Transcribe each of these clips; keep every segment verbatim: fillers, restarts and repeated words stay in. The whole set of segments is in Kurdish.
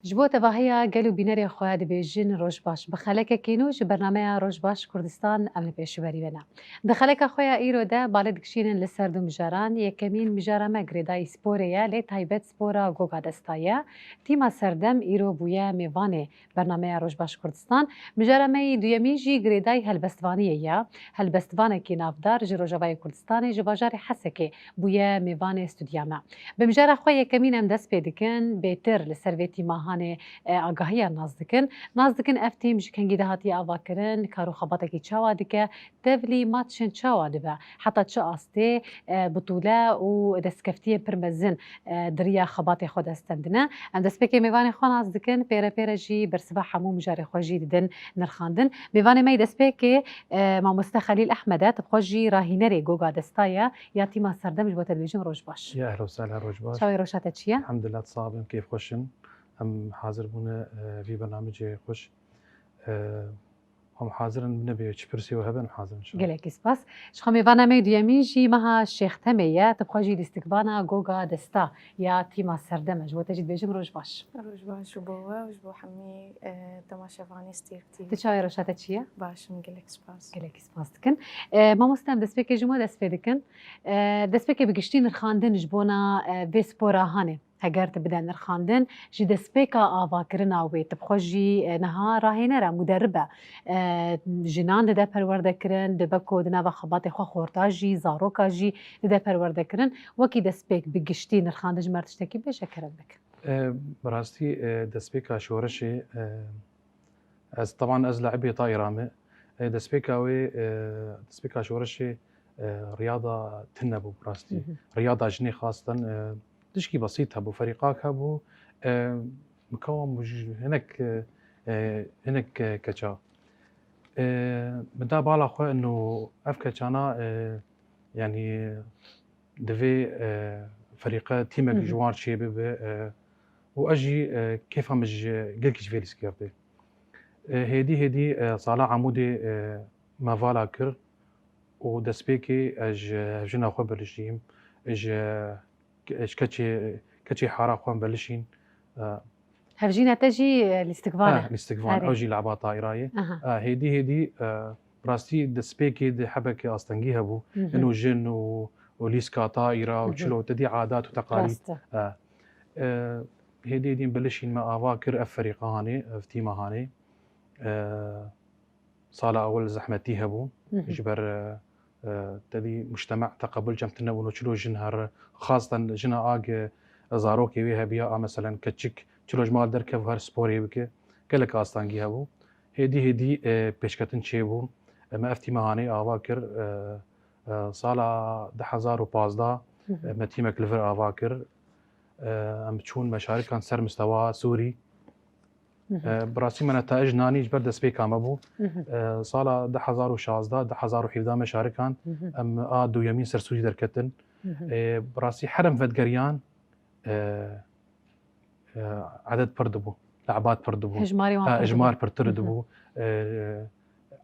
Ji bo tevahiya gel û bînerê xwe dibêjin roj baş. Bi xelekekî nû ji bernameya Roj Baş Kurdistan em li pêşberî we ne. Di xeleka xwe ya îro de balê dikişînin li ser du mijaran. Yekemîn mijara me girêdayî sporê ye, lê taybet spora Goga Desta ye. Tîma Serdem îro bûye mêvanê bernameya Roj Baş Kurdistan. Mijara me yî duyemîn jî girêdayî helbestvaniyê ye. Helbestvanekî navdar ji Rojavayê Kurdistanê ji bajarê Hesekê bûye mêvanê stûdiya me. Bi mijara xwe yekemîn em dest pê dikin, bêtir li ser vê tîma hanê, e, agahiyan nas dikin. Nas dikin ev tîm ji kengî de hatiye avakirin, kar û xebatekî çawa dike, tevlî mat çin çawa dibe, heta çi astê, e, bitûle û destkeftiyên pir mezin, e, di riya xebatê xwe de stendine. Em destpêkê mêvanê xwe nas dikin, pêre pêre jî bersiva hemû mijarê xwe jî didin nirxandin. Mêvanê me yê destpêkê, e, mamoste Xelîl Ehmed e, tu bi xwe jî rahînerê Goga Desta ye, ya tîma Serdem ji bo te dibêjim roj baş. Ya ehla û sehla, roj baş. Çawa ye, roj hate çi ye? Elhamdulillah, sax bin, kêfxweş in. Em hazir bûne, e, vî bernamecê xweş. E, Em hazir in, nebê çi pirsê we hebe, em hazir in inşallah. Gelekî spas. Ji xwe mêvana me yê duyemîn jî meha Şêx Temê ye. Tu bi xwe jî lîstikvana Goga Desta ya tîma Serdem e. Ji bo te jî dibêjim roj baş. Roj baş ji bo we û ji bo hemî, e, temaşevanê Stêrk T V. Tu çawa ye, roj hate çi ye? Baş im, gelek spas. Gelekî spas dikin. E, mamoste, em destpêkê ji me dest pê dikin. E, destpêkê bi giştî nirxandin ji bona, e, vê spora hanê. Heger tu bide nirxandin, ji destpêka avakirina wê, tu bi xwe jî, e, niha rahêner e, muderib e. E, jinan dide perwerdekirin, dibe ku di nava xebatê xwe xorta jî, zaroka jî dide perwerdekirin. Wekî destpêk bi giştî nirxandin ji me re tiştekî bêje, kerem bike. E, bi rastî, e, destpêka şoreşê, e, Ez, teban ez laibê tayra me. E, destpêka wê, e, destpêka şoreşê, e, riyada tune bû, bi rastî. Hı hı. Riyada jinê xastan, e, tişkî besît hebû, ferîqak hebû. E, mikawa mûj-, hinek, e, e, hinek, e, keça. E, min da bala xwe ino ev keçana, e, yanî divê, e, ferîqe tîmek Hı hı. ji wan çêbibe, e, û ez jî, e, kêfa min ji gelkî ji vê lîstikê re tê. E, hêdî hêdî, e, sala Amûdê, e, me vala kir û destpêkê ez ji hevjina xwe belişiyim, ji, ji keçê, keçê hara xwe em belişîn. E, Hevjîna te jî, e, lîstikvan e? Ha, lîstikvan, Erê. Ew jî laba tayra ye. Aha. E, hêdî hêdî, e, bi rastî destpêkê de hebeke astengî hebû. Hı hı. Ino jin û, û lîska tayra û Hı hı. çilo te dî adat û teqalîd. Rast e. E, e, hêdî hêdî em belişîn me ava kir ev ferîqa hanê, ev tîma hanê. E, Sala ewil zehmetî hebû. Hı hı. Ji ber, e, e, tevî mujtema teqebul cem tune bûn û çilo jin her, xastan jina ag, e, zarokê wê hebiya, a meselen keçik, çilo ji mal derkev her sporê bike, gelek astengî hebû. Hêdî hêdî, e, pêşketin çêbû. E, me ev tîma hanê ava kir, e, e, sala du hezar û pazdeh, Hı hı. e, me tîmek li vir ava kir. E, em çûn me şarikan ser mistewa Sûrî. Hı hı. E, bi rastî me netayij nanî ji ber destpêka me bû. Hı hı. E, sala du hezar û şazdeh, du hezar û hevdeh me şarikan, Hı hı. em a duyemîn ser Sûrî derketin. Hı hı. E, bi rastî her em vedgeriyan, e, e, eded pir dibû, le'bat pir dibû. Hejmarê wan Ha, pir hejmar dibû. pirtir Hı hı. dibû. E,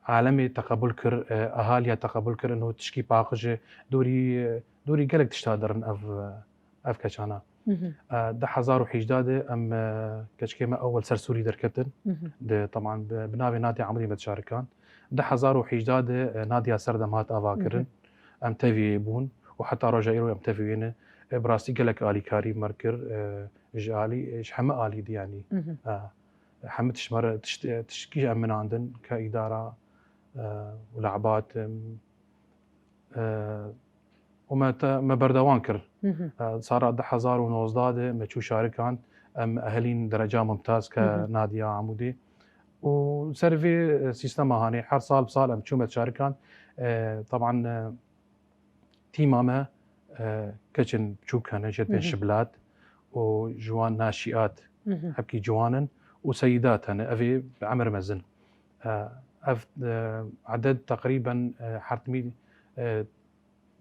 alemê teqebul kir, e, ahaliya teqebul kir, ino tişkî paqij e, dorî, e, dorî gelek tişta derin ev, ev keçana. Hı hı. E, du hezar û hejdeh de em, e, keçikê me ewel ser Sûrî derketin. Hı hı. Di, teman bi, bi navê Nadya Amûdê me dişarikan. Du hezar û hejdeh de, e, Nadya Serdem hat ava Hı hı. kirin. Em tevî bûn û heta roja îro em tevî wê ne. E, bi rastî gelek alîkarî me kir, e, ji alî, e, ji heme alî de yanî. Hı hı. E, heme tişt me re, tişt, e, tiştkî em minandin ke îdara, e, û le'bat, em, E, û me te, me berdewam kir. Hı hı. E, sala du hezar û nozdeh de me çû şarikan, em ehlîn dereca mumtaz ke Hı hı. Nadiya Amûdê. Û ser vê, e, sîstema hanê her sal bi sal em çû me şarikan. E, teban, e, tîma me, e, keçin biçûk hene, jê Hı hı. dibên şiblat û ji wan naşîat Hı hı. hebkî ciwan in û seyidat hene. Ev ê bi emir mezin. E, ev, e, eded teqrîben, e, her timî, e,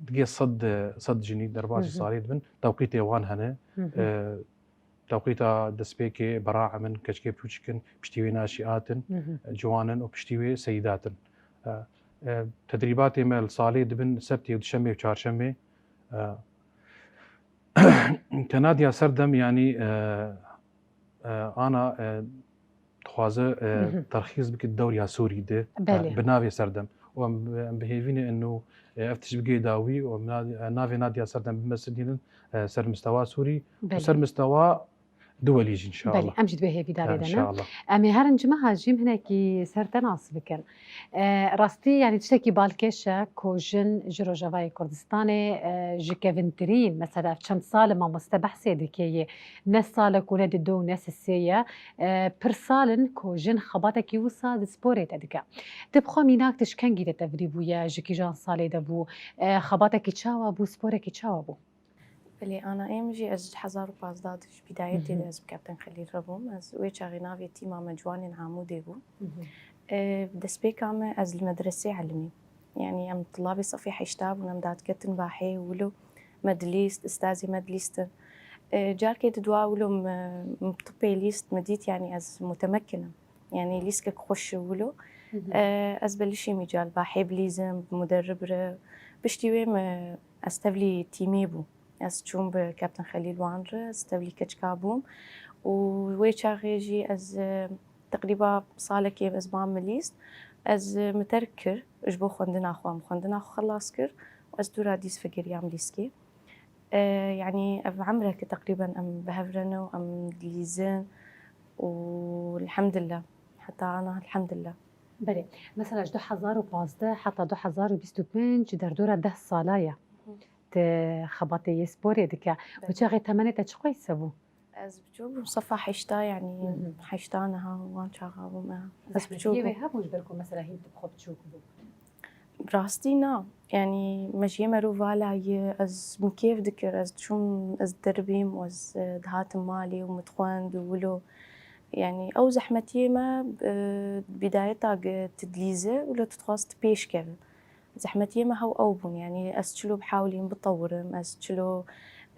digê sed, e, sed jinî derbasî Hı hı. salê dibin. Tewqîtê wan hene. Hı hı. E, tewqîta destpêkê beraem in, keçikê piçûçik in, piştî wê naşîat in, Hı hı. ciwan in û piştî wê seyidat in. E, e, tedrîbatê me li salê dibin sebtê û duşemê û çarşemê. E, Ke Nadiya Serdem, yanî, e, E, ana, e, dixwaze, e, Hı hı. terxîs bike dewriya Sûrî de, e, Belê. bi navê Serdem. Û em, em bi hêvî ne eno, e, ev tişt bigê dawî û em na-, e, navê Nadiya Serdem bime sirnînin, e, ser mistewa Sûrî û Belê. ser mistewa duwelî jî, inşallah. Belê, em jî di vê hêvî de Ha, rê de ne. inşallah. Em ê herin cima hajîm hinekî ser te nas bikin. E, rastî, yanî tiştekî balkêş e ku jin ji Rojavayê Kurdistanê, e, ji kevintirîn, mesela ev çend sal e mamoste behsê dike yê, ne salek û ne dido û ne sisê ye, e, pir sal in ku jin xebatekî wisa di sporê de dike. Tu bi xwe mînak tu ji kengî de tevlî bûye, ji kîjan salê de bû, e, xebatekî çawa bû, sporekî çawa bû? Belê, ana êm jî ez ji hezar û pazdeh de ji bîdayetê Hı hı. de ez bi Kapten Xelîl re bûm. Ez wê çaxê navê tîma me Ciwanên Amûdê bû. Hı hı. E, destpêka me ez li medresê elimî. Yanî em tulabê sefê heşta bûn, em dadiketin bahê û wilo me dilîst, istazê me dilîstin. E, carkê di dua wilo me, me tupê lîst, me dît yanî ez mutemekin im. Yanî lîskek xweş û wilo. Hı hı. E, ez belişî mî cal bahê bilîzim, bi muderrib re. Piştî wê me ez tevlî tîmê bû. Ez çûm bi Kapten Xelîl wan re, ez tevlî keçika bûm û wê çaxê jî ez, e, teqrîba salekê ez mam milîst. Ez, e, min terk kir ji bo xwendina xwe, em xwendina xwe xelas kir û ez dûra dîs vegiriyam lîskê. E, yanî ev emreke teqrîben em bi hev re ne û em dilîzin û elhamdillah. Heta ana elhamdillah. Belê. Mesela ji du hezar û pazdeh heta du hezar û bîst û pênc derdora deh sala ye. Hı. Tu xebatê yê sporê dike. Belê. Û çaxê temenê te çi qeyse bû? Ez biçûk bûm, sefa heşta, yanî Hı hı. heşta niha wan çaxa bûm, e. Ez Zehmetiyê biçûk wê bûm. hebû ji ber ku mesela hîn tu bi xwe biçûk bû? Rastî na. Yanî me jiyê merû vala ye, ez min kêf dikir, ez diçûm, ez deribîm û ez, e, dihatim malê û min dixwend û wilo. Yanî ew zehmetiyê me, e, bîdayeta ge tu dilîze, wilo tu dixwaz tu pêş keve. Zehmetiyê me hew ew bûn, yanî ez çilo bihawilîm bitewirim, ez çilo,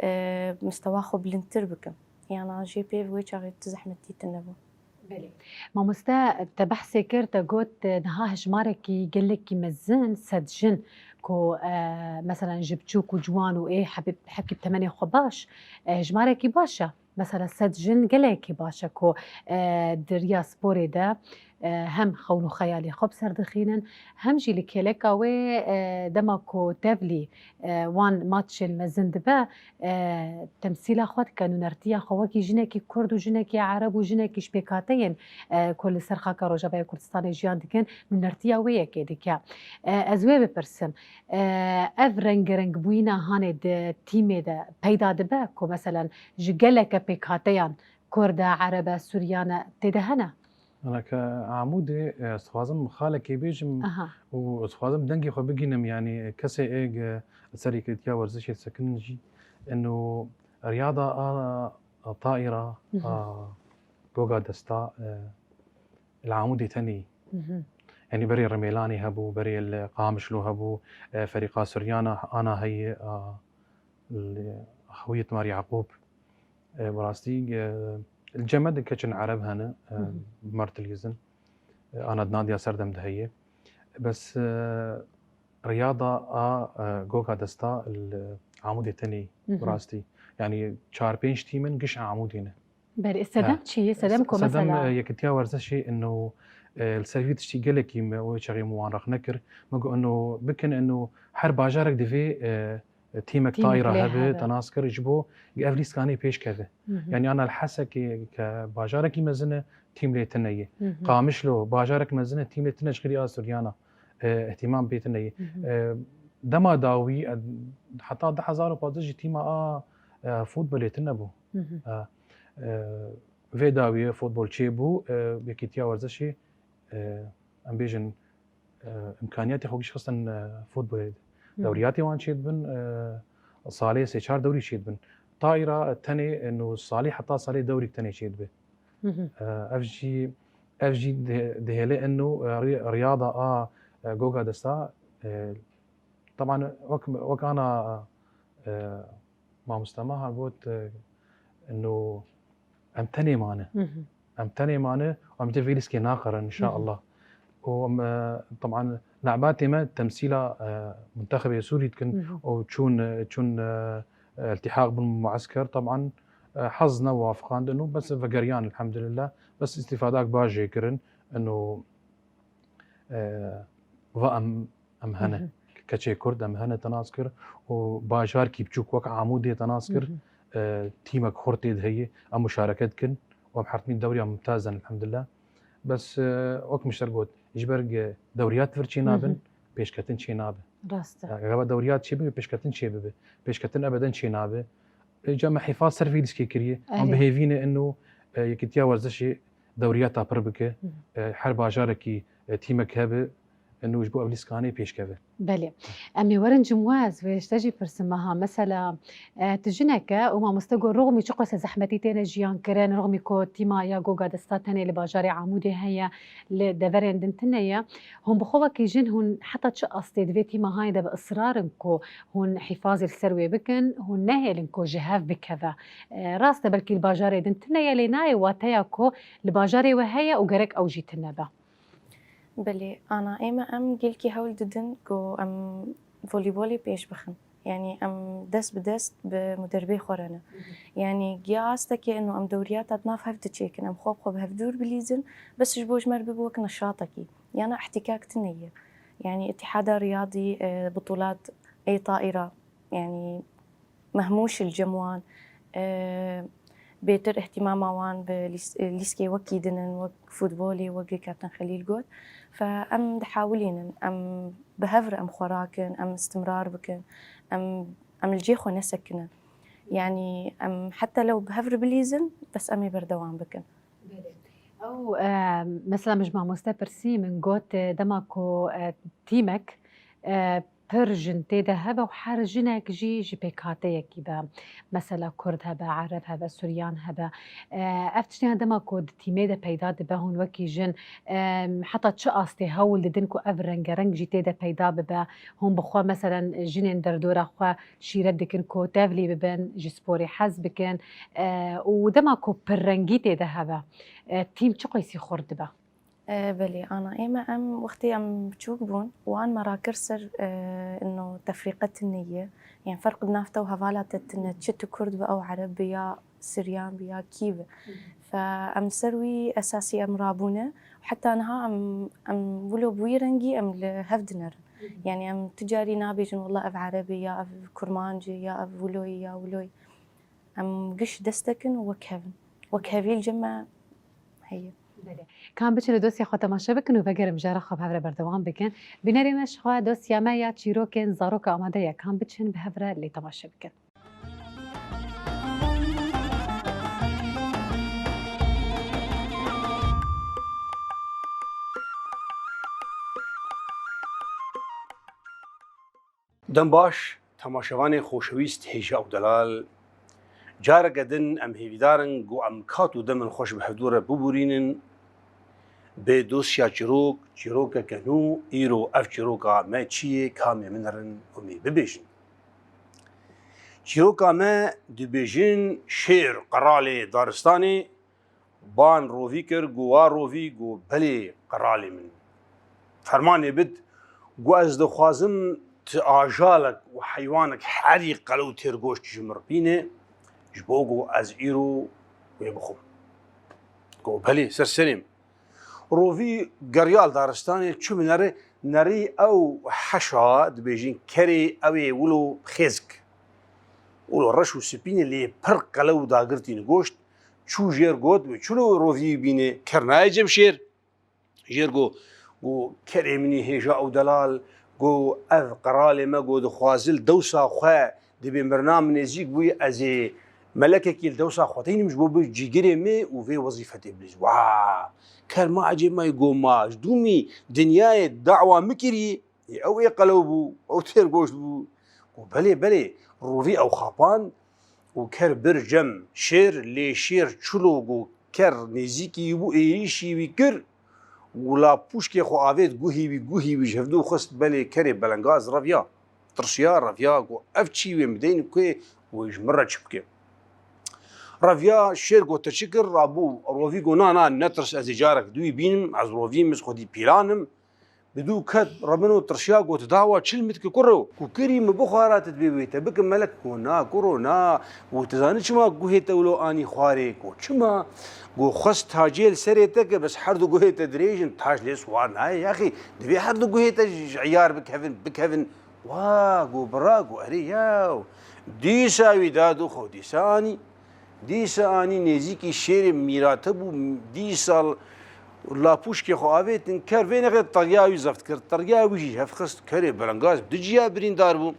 e, mistewa xwe bilindtir bikim. Yana jê pê wê çaxê tu zehmetî tune bû. Belê. Mamoste, te behsê kir, te got, e, niha hejmarekî gelekî mezin, sed jin ku, e, meselen ji biçûk û ciwan û ê hebî-, hebkî bi temenê xwe baş, e, hejmarekî baş e. Mesela sed jin gelekî baş e ku, e, di riya sporê de, e, hem xewn û xeyalê xwe bi ser dixînin, hem jî li kêleka wê, e, dema ku tevlî, e, wan matçên mezin dibe, e, temsîla xwe dike, nûnertiya xwe wekî jinekî Kurd û jinekî Ereb û jinekî ji pêkhateyên, e, ku li ser xaka Rojavayê Kurdistanê jiyan dikin, nûnertiya wê yekê dike. E, ez wê bipirsim, e, ev rengirengbûyîna hanê di tîmê de peyda dibe ku, meselen, ji geleke pêkhateyan Kurd e, Ereb e, Suryan e, tê de hene? Ana ke Amûdê, e, ez dixwazim xalekê bêjim Aha. û ez dixwazim dengê xwe bigînim, yanî kesê ê ge li ser yekîtiya werzişê disekinin jî, eno riyada a, a taîra, Hı hı. a goga desta, e, li Amûdê tenê. Hı hı. Yanî berê Remêlanê hebû, berê li Qamişlo hebû, e, ferîqa Suryana ana heye, a, li Hewiyet Mar Yaqûb. E, bi rastî, e, li cem me de keçin Ereb hene, e, Hı hı. bi me re dilîzin. E, ana di Nadiya Serdem de heye. Bes, e, riyada a, e, goga desta li Amûdê tenê, Hı hı. bi rastî. Yanî çar pênc tîm in giş Amûdê ne. Belê, Sedem Ha. çi ye? Sedem ku Sedem, mesela e, yekitiya werzişê ino, e, li ser vî tiştî gelekî me wê çaxê min wan rexne kir. Me got ino bikin ino her bajarek divê, e, tîmek Tîmek taîra lê hebe, hebe. te nas kir ji bo ev lîskanê pêş keve. Hı hı. Yanî ana li Hesekê ke bajarekî mezin e, tîm lê tune ye. Hı hı. Qamişlo bajarek mezin e, tîm lê tune ji xirî a Suryana, e, îhtîmam pê tune ye. Hı hı. E, dema dawî, e, heta du hezar û pazdeh jî tîma a, e, futbolê tune bû. Hı hı. E, e, vê dawiyê futbol çêbû, e, yekîtiya werzişê, e, em bêjin, e, îmkaniyetê xwe giş xistin, e, futbolê de. Hı hı. Dewriyatê wan çêdibin, e, salê sê çar dewrî çêdibin. Taîra tenê, e, no salê heta salê dewrîk tenê çêdibe. Hı hı. E, ev jî, ev jî di-, dihêle eno, e, ri-, riyada a, e, goga desta, e, teban wek, wek ana, e, mamoste Maha got, e, eno em tenê mane. Hı hı. Em tenê mane, em dê vê lîskê naqirin, Hı hı. inşallah. Û em, e, teban le'batê me temsîla, e, muntexebê Sûrî dikin Hı hı. û çûn, e, çûn, e, iltîhaq bin muesker, teban, E, hez newafiqandin û bes vegeriyan, elhamdülillah. Bes îstîfadak baş jê kirin. Ino, e, va em, em hene. Hı hı. Keçê Kurd em hene te nas kir û bajarkî biçûk wek Amûdê te nas kir. Hı hı. E, tîmek xurt tê de heye. Em muşareket kin û em hertimî dewriya mumtaz in, elhamdülillah. Bes, e, wek min ji te got, ji ber ge dewriyat vir çênabin, Hı hı. pêşketin çênabe. Rast e. Ya, gava dewriyat çêbibe, pêşketin çêbibe. Pêşketin ebeden çênabe. Îca me hîfaz ser vî lîskê kiriye. Em Erê. bi hêvî ne ino, e, Yekîtiya Werzişê dewriyata pir bike. Hı. E, her bajarekî, e, tîmek hebe, ino ji bo ev lîskanê pêşkeve. Belê. Em ê werin cim we, ez vê ji te jî pirsim meha. Mesela, e, tu jinek e û mamoste got, rûxmî çiqas e zehmetî têne jiyan kirin, rûxmî ku tîma ya Goga Desta tenê li bajarê Amûdê heye, li deverên din tune ye. Hûn bi xwe wekî jin, hûn heta çi astê di vê tîma hayê de bi israr in ku hûn hîfazê li ser wê bikin, hûn nehêlin ku ji hev bikeve? E, rast e, belkî li bajarê din tune ye, lê nayê wateya ku li bajarê we heye û gerek ew jî tune be. Belê, ana, ême em gelkî hewl didin ku em volîbolê pêş bixin. Yanî em dest bi dest bi muderbê xwe re ne. Hı hı. Yanî giya astekê ino em dewriyata di nav hev diçêkin, em xwe bi xwe bi hev dûr bilîzin, bes ji bo ji me re bibe wek neşatekî. Yana îhtîkak tune ye. Yanî Îtîhada Riyadî, e, butulat ê taîra, yanî mehmûş il cem wan, e, bêtir îhtîmama wan bi lîs-, lîskê wekî din in, wek futbolê, wek Kaptan Xelîl got. Fe em dihawilînin, em bi hev re em xwe rakin, em istimrar bikin, em, em li cê xwe nesekinin. Yanî em heta lew bi hev re bilîzin, bes em ê berdewam bikin. Belê. Ew, e, mesela min ji mamoste pirsî, min got, e, dema ku, e, tîmek, e, pir jin tê de hebe û her jinek jî ji pêkhateyekî be. Mesela Kurd hebe, Ereb hebe, Suryan hebe. E, ev tiştê dema ku di tîmê de peyda dibe, hûn wekî jin, e, heta çi astê hewl didin ku ev rengereng jî tê de peyda bibe? Hûn bi xwe, meselen, jinên derdora xwe şîret dikin ku tevlî bibin, ji sporê hez bikin, e, û dema ku pirrengî tê de hebe, e, tîm çi qeysî xurt dibe? E, belê, ana, ême em wextê em biçûk bûn, wan me rakir ser, e, ino tefrîqe tune ye. Yanî ferq di nav te û hevala te tune, çi tu Kurd be ew Ereb be ya Siryan be ya kî be. Hı hı. Fe em ser wî esasî em rabûne. Heta niha em, em wilo bi wî rengî em li hev dinerin. Hı hı. Yanî em tu carî nabêjin, "Wela ev Ereb e, ya ev Kurmanc e, ya ev wilo ye, ya wilo ye." Em giş dest dikin û wek hev in. Wekhevî li cem me heye. Belê. Ka em biçin li dosya xwe temaşe bikin û vegerin mijara xwe bi hev re berdewam bikin. Bînerê me, ji xwe dosya me ya çîrokên zaroka amade ye. Ka em biçin bi hev re lê temaşe bikin. Dem baş, temaşevanê xoşewîst, hêja û delal. Careke din em hêvîdar in ku em kat û demên xweş bi hevdû re bibûrînin. Bê dosya çîrok, çîrokeke nû, îro ev çîroka me çi ye, ka em ê binêrin û em ê bibêjin. Çîroka me dibêjin, şêr qiralê daristanê, ban rovî kir, got, "Wa rovî?" Got, "Belê, qiralê min. Fermanê bid, got, ez dixwazim ti ajalek û heywanek herî qelew têrgoşt ji min re bîne, ji bo, got, ez îro wê bixwim." Got, "Belê, ser serê min." Rovî geriya li daristanê, çû bi nerê, nerî ew heşa dibêjin kerê, ew ê wilo xêzk. Wilo reş û spîn e, lê pir qelew û dagirtî li goşt. Çû jêr got, wê çilo rovî bîne, ker nayê cem şêr. Jêr got, got, "Kerê min î hêja û delal, got, ev qiralê me, got, dixwaze li dewsa xwe, dibê mirina min nêzîk bûye, ez ê melekekî li dewsa xwe teynim ji bo bi cîgirê me û vê wezîfetê bilîz." Wa! Ker ma ecêb me, got, "Ma ji dûmî dinyayê dawa min kirî?" Ê, ew ê qelew bû, ew têrgoşt bû. Got, "Belê, belê." Rovî ew xapand û ker bir cem şêr, lê şêr çilo, got, ker nêzîkî wî bû, êrîşî wî kir û la pûşkê xwe avêt guhî wî, guhî wî ji hevdû xist, belê kerê belengaz reviya. Tirsiya, reviya, got, "Ev çi wê min deyn ku wê ji min re çi bike?" Reviya, şêr got, "Te çi kir?" Rabû, rovî got, "Na, na, netirs, ez ê carek dûyî bînim, ez rovî im, ez xwedî pîlan im." Bi dû ket, rebin û tirşiya, got, "Dawa çil min dike kuro, ku kirî min bixwara, tu dibê wê te bikim." Melek got, "Na kuro, na." Got, "Tu zanî çima guhê te wilo anî xwarê?" Got, "Çima?" Got, "Xwest tacê li serê te ke, bes her du guhê te dirêj in, tac lê siwar nayê yaxî. Divê her du guhê te ji, ji îyar bikevin, bikevin." Wa, got, "Bira," got, "erê yaw." Dîsa wî da dû xwe, dîsa anî. Dîsa anî nêzîkî şêrê mîrate bû, dîsa lapûşkê xwe avêtin ker, vê nexê teriya wî zeft kir. Teriya wî jî hevxist, kerê berengaz bi du ciya birîndar bû.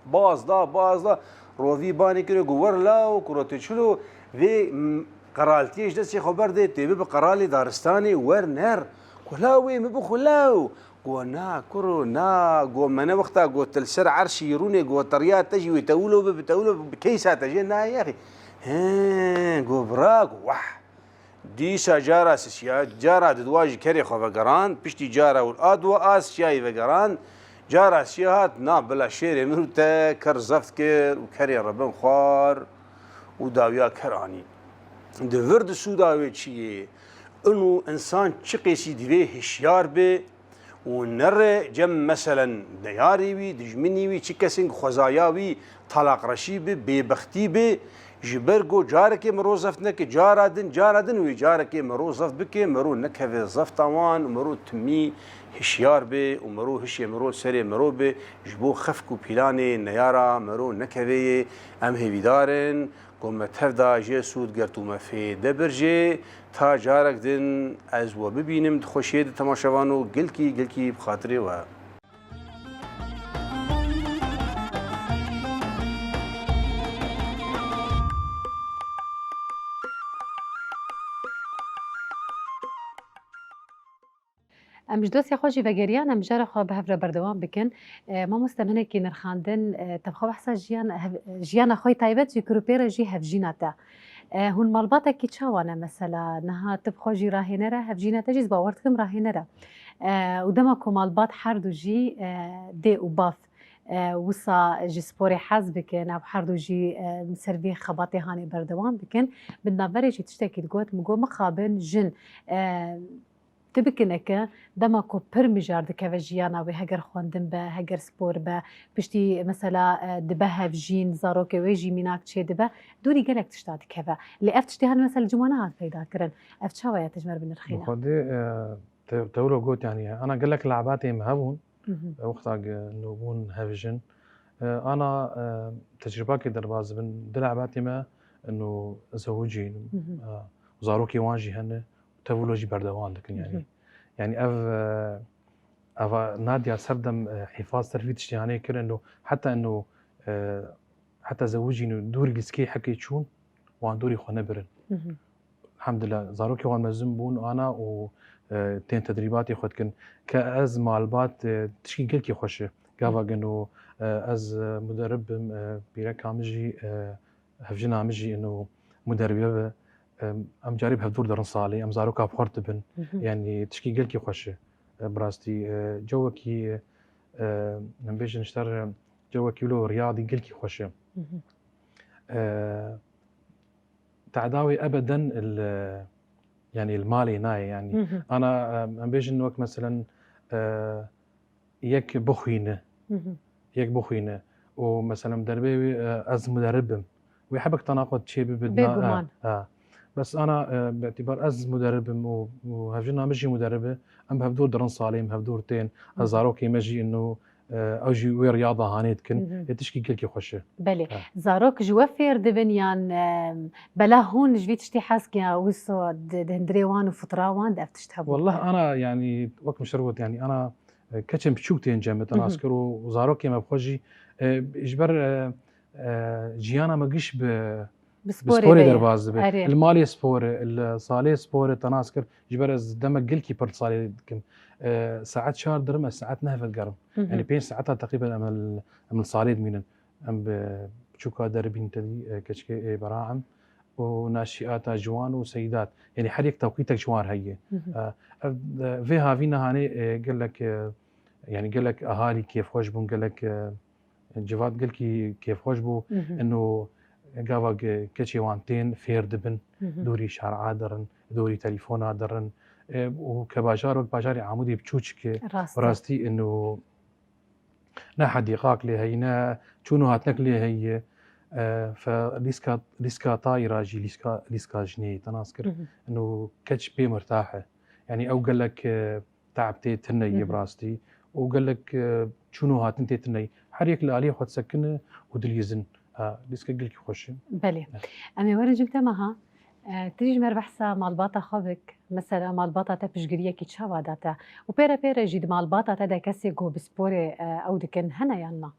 Baz da, baz da, rovî banê kiro, got, "Wer law, kuro tu çilo, vê, m, qeraltiyê ji destê xwe berdê, tê bibe qeralê daristanê, wer ner." Ku law wê min bixwe law. Go, "Na, kuro, na." Go, "Me ne wexta go tu li ser erşî rûnê, go teriya te jî wê tewilo bibe, tewilo bibe, keysa te jê nayê yaxî." He, go, "Bira," go, "Wah." Dîsa cara sisiya, cara didwa ji kerê xwe vegerand, piştî cara û a dwa a siyayî vegerand, cara siya hat, "Na, bila şêrê min û te ker zeft kir û kerê rebin xwar û dawiya ker anî." Di vir di sûda wê çi yê? Ino însan çi qêsî divê hişyar be, û nere cem, meselen, neyarê wî, dijminî wî, çi kesên xwezaya wî talaqreşî bi, bêbextî bi, ji ber ku carekê miro zeft neke, cara din, cara din wê carekê miro zeft bike, miro nekeve zefta wan û miro timî hişyar be û miro hişê miro serê miro be, ji bo xefk û pîlanê neyara miro nekeve yê. Em hêvîdar in ku me tev da jê sûd gert û me fêde bir jê. Ta carek din ez we bibînim di xweşiyê de temaşevan û gilkî, gilkî bi xatirê we. Em ji dosya xwe jî vegeriyan, em jara xwe bi hev re berdewam bikin. E, mamoste, min hinekî nirxandin, e, te bi xwe behsa jiyan, hev-, jiyana xwe yê taybet jî kir û pê re jî hevjîna te. E, hûn malbatekî çawa ne mesela? Niha tu bi xwe jî rahêner e, hevjîna te jî, ez bawer dikim, rahêner e. E, û dema ku malbat her du jî, e, dê û bav, e, wisa ji sporê hez bikin, ew her du jî, e, ser vê xebatê hanê berdewam bikin, bi navberê jî tiştekî digot, min got, mixabin jin, e, Tu bikineke, dema ku pir mijar dikeve jiyana wê, heger xwendin be, heger spor be, piştî mesela, e, dibe hevjîn, zarokê wê jî mînak çêdibe, dûrî gelek tişta dikeve. Lê ev tiştê hene mesela cima nehat peyda kirin. Ev çawa ye, tu ji me re binirxîne? Bi xwedê, e, te, te wilo got, yanî, ana gelek lebatê me hebûn, Mhm. e, wexta ge-, nûbûn hevjin. E, ana, e, tecrûbakê derbas dibin, du lebatê me, ino zewicîn, Mhm. e, zarokê wan jî hene. Tevlo jî berdewam dikin, yani. Mhm. Yani ev, e, eva Nadia serdem, e, hifaz ser vî tiştê hanê kirin û heta ino, e, heta zewicîn û dûrî lîskê hekê çûn, wan dûrî xwe nebirin. Mhm. Elhamdulillah, zarokê wan mezin bûn, ana û, e, tên tedrîbatê xwe dikin. Ke ez malbat, e, tişkî gelkî xweş e. Gava Mhm. geno, e, ez, e, muderib bim, e, pîreka min jî, e, hevjina min jî ino muderbiye be. Em, em carî bi hevdûr dirin salê, em zaroka bi xwe re dibin. Mhm. Yanî tişkî gelkî xweş e. E, bi rastî, e, cewekî, e, em bêjin ji te re, cewekî wilo riyadî gelkî xweş e. Mhm. E, tadawê ebeden li, yanî li malê nayê, yanî. Mhm. Ana, em, em bêjin wek meselen, e, yek bixwîne. Mhm. Yek bixwîne. Û mesela derbê wî, e, ez muderib im. Wê hebek tanaqut çê bibe, Bêguman. Ha. Bes ana, e, bi îtîbar ez muderib im û, û hevjina min jî muderib e, em bi hevdûr dirin salê, em hevdûr tên. Ez Mhm. zarokê me jî ino, e, ew jî wê riyada hanê dikin. Mhm. Ê tişkî gelkî xweş e. Belê. Ha. Zarok ji we fêr dibin yan, e, bela hûn ji vî tiştî hez kiya, wisa di, di hundirê wan û fitra wan de ev tişt hebû? Wallah ana, yanî, wek min şer got, yanî ana, e, keçên biçûk tên cem, te nas kir û zarokê me bi xwe jî, e, ji ber, e, e, jiyana me giş bi, Bi bi sporê sporê ve ye. derbas dibe. Erê. Li malê spor e, li salê spor e, te nas kir. Ji ber ez demek gelkî pir li salê dikim. E, saet çar dirim, ez saet neh ve digerim. Mhm. Yanî pênc saeta teqrîben em li, em li salê dimînin. Em bi biçûka derbîn tedî, e, keçikê ê bera em û naşîata ciwan û seyidat. Yanî her yek tewqîtek ji wan re heye. Mhm. E, ev, e, vê havîna hanê, e, gelek, e, yanî gelek ahalî kêfxweş bûn, gelek, e, civat gelkî kêfxweş bû. Mhm. Ino gava ge-, keçê wan tên fêr dibin, Mhm. dûrî şara dirin, dûrî telefona dirin, e, û ke bajar wek bajarê Amûdê biçûçik e, Rast bi e. rastî ino ne hedîqak lê heye, ne çûn û hatinek lê heye. E, fe lîska, lîska tayî ra jî lîska, lîska jinê ye, te nas kir. Mhm. Ino keç pê mirtah e. Yanî ew gelek, e, te'b tê tune ye Mhm. bi rastî. Û gelek, e, çûn û hatin tê tune ye. Her yek li aliyê xwe disekine û dilîzin. Ha, lîska gelkî xweş e. Belê. Em ê werin cem te meha. E, tu jî ji me re behsa malbata xwe bik. Mesela malbata te piştgiriyekî çawa da te? Û pê re pê re jî di malbata te de kesê ku bi sporê, e, ew dikin hene yan na?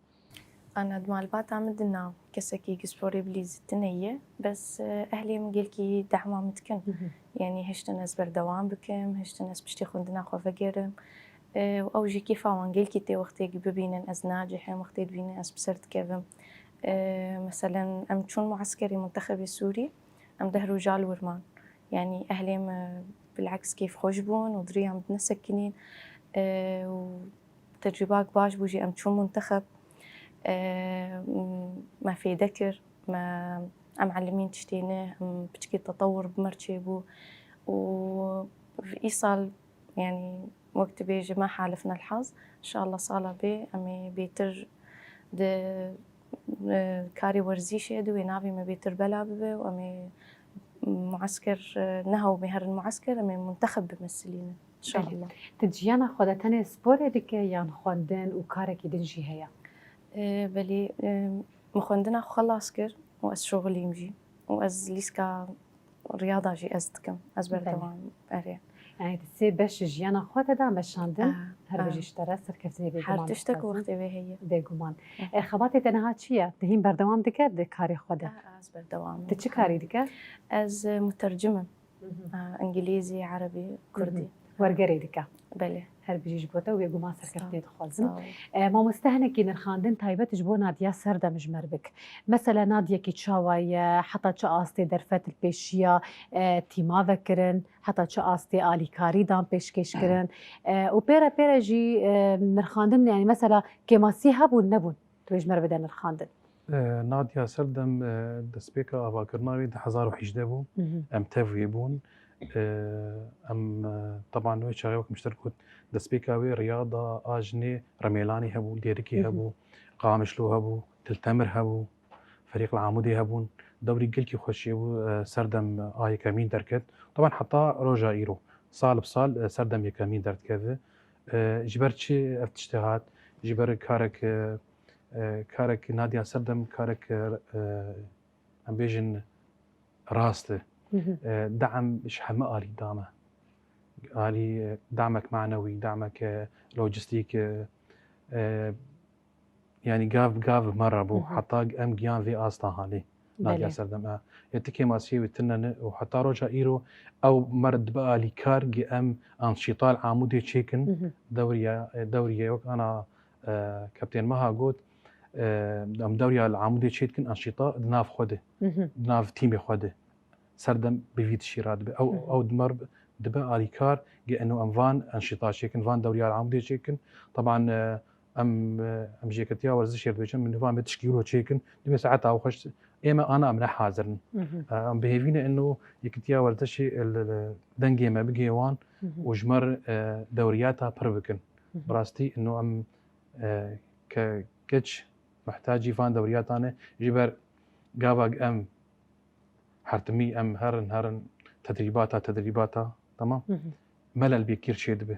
Ana di malbata min de na kesekî ku sporê bilîzî tune ye. Bes, e, ehlê min gelkî dehma min dikin. Mhm. Yanî hiştin ez berdewam bikim, hiştin ez piştî xwendina xwe vegerim. E, û ew jî kêfa wan gelkî tê wextê ku bibînin ez nacihim, wextê dibînin ez bi ser dikevim. E, meselen em çûn mueskerê muntexebê Sûrî, em deh roja li wir man. Yanî ehlê min bileks kêfxweş bûn û di rêya min de nesekinîn. E, û tecrûbak baş bû jî em çûn muntexeb. E, me fêde kir, me, em elimîn tiştê ne, em piçkî tetewur bi me re çêbû. Û îsal, yanî wek tu bêjî, me halifne el-haz. Înşallah sala bê em ê bêtir di, e, karê werzîşê de wê navê me bêtir bela bibe û em ê muesker, e, niha û em ê herin muesker, em ê muntexeb bimesilînin. Înşallah. Tu di jiyana xwe de tenê sporê dike yan xwendin û karekî din jî heye? E, belê, e, min xwendina xwe xelas kir û ez şixulîm jî. Û ez lîska riyada jî ez dikim. Ez Belê. Berdewam, erê. Yani tu sê beş ji jiyana xwe te da meşandin. Ah, Her ah. bijî ji te re serkeftî bê Her bêguman tiştek dixwazim. Wextê wê heye. Bêguman. Eh. E, xebatê te niha çi ye? Tu hîn berdewam dike di karê xwe de? Ah, ez berdewam. Tu çi karî dike? Ez, e, mutercim im. Mhm. Ah, îngilîzî, erebî, kurdî. Mhm. Wergerê dike. Belê. Her bijî ji bo te û bêguman serkeftî dixwazim. Sağ ol. E, mamoste, hinekî nirxandin taybet ji bo Nadiya Serdem ji me re bik. Mesela Nadiyekî çawa ye, heta çi astê derfet li pêşiya, e, tîma vekirin, heta çi astê alîkarî dan pêşkêş kirin. E, û pê re pê re jî, e, nirxandin, yani mesela kêmasî hebûn nebûn? Tu ji me re bide nirxandin. E, Nadia Serdem, e, destpêka avakirina wê du hezar û hejdeh bû. Mhm. Em tev wê bûn. E, em, e, teban wê çaxê wek min ji te re got, destpêka wê riyada a jinê Remêlanê hebû, Dêrikê Mhm. hebû, Qamişlo hebû, Til Temir hebû, Ferîq li Amûdê hebûn. Dewrî gelkî xweş çêbû, e, Serdem a yekemîn derket. Teban heta roja îro, sal bi sal, e, Serdem yekemîn derdikeve. E, ji ber çi ev tiştê hat? Ji ber karek, e, e, karek Nadia Serdem, karek, e, e, em bêjin rast e. Mhm. E, de'm ji hemî alî da me. Alî, e, de'mek manewî, de'mek, e, lojistîk, e, e, yani gav bi gav me re bû. Mhm. Heta em giyan vê asta halê. Nadia Belê. Serdem, e. Ya ti kêmasiyê wê tune ne û heta roja îro ew me re dibe alîkar gi em anşîta li Amûdê çêkin. Mhm. Dewriye, e, dewriye wek ana, e, Kaptên Meha got, e, em dewriya li Amûdê çêdikin, anşîta di nav xwe de, Mhm. di nav tîmê xwe de. Serdem bi vî tişî radibe. Ew, Mhm. ew di me re dibe alîkar, gi eno em van anşîta çêkin, van dewriya li Amûdê çêkin. Teban, e, em, e, em ji Yekîtiya Werzişê re dibêjin, min van vê tişkî îro çêkin. Dibê saeta ew xweş, ê me ana em ne hazir in. Mhm. E, em bi hêvî ne eno Yekîtiya Werzişê, e, li, li dengê me bigihê wan Mhm. û ji me re, e, dewriyata pir bikin. Mhm. Bi rastî eno em, e, ke keç mihtacî van dewriyatan e. Ji ber gava em hertimî em herin, herin tedrîbata, tedrîbata, tamam? Mhm. Melel bêkîr çêdibe.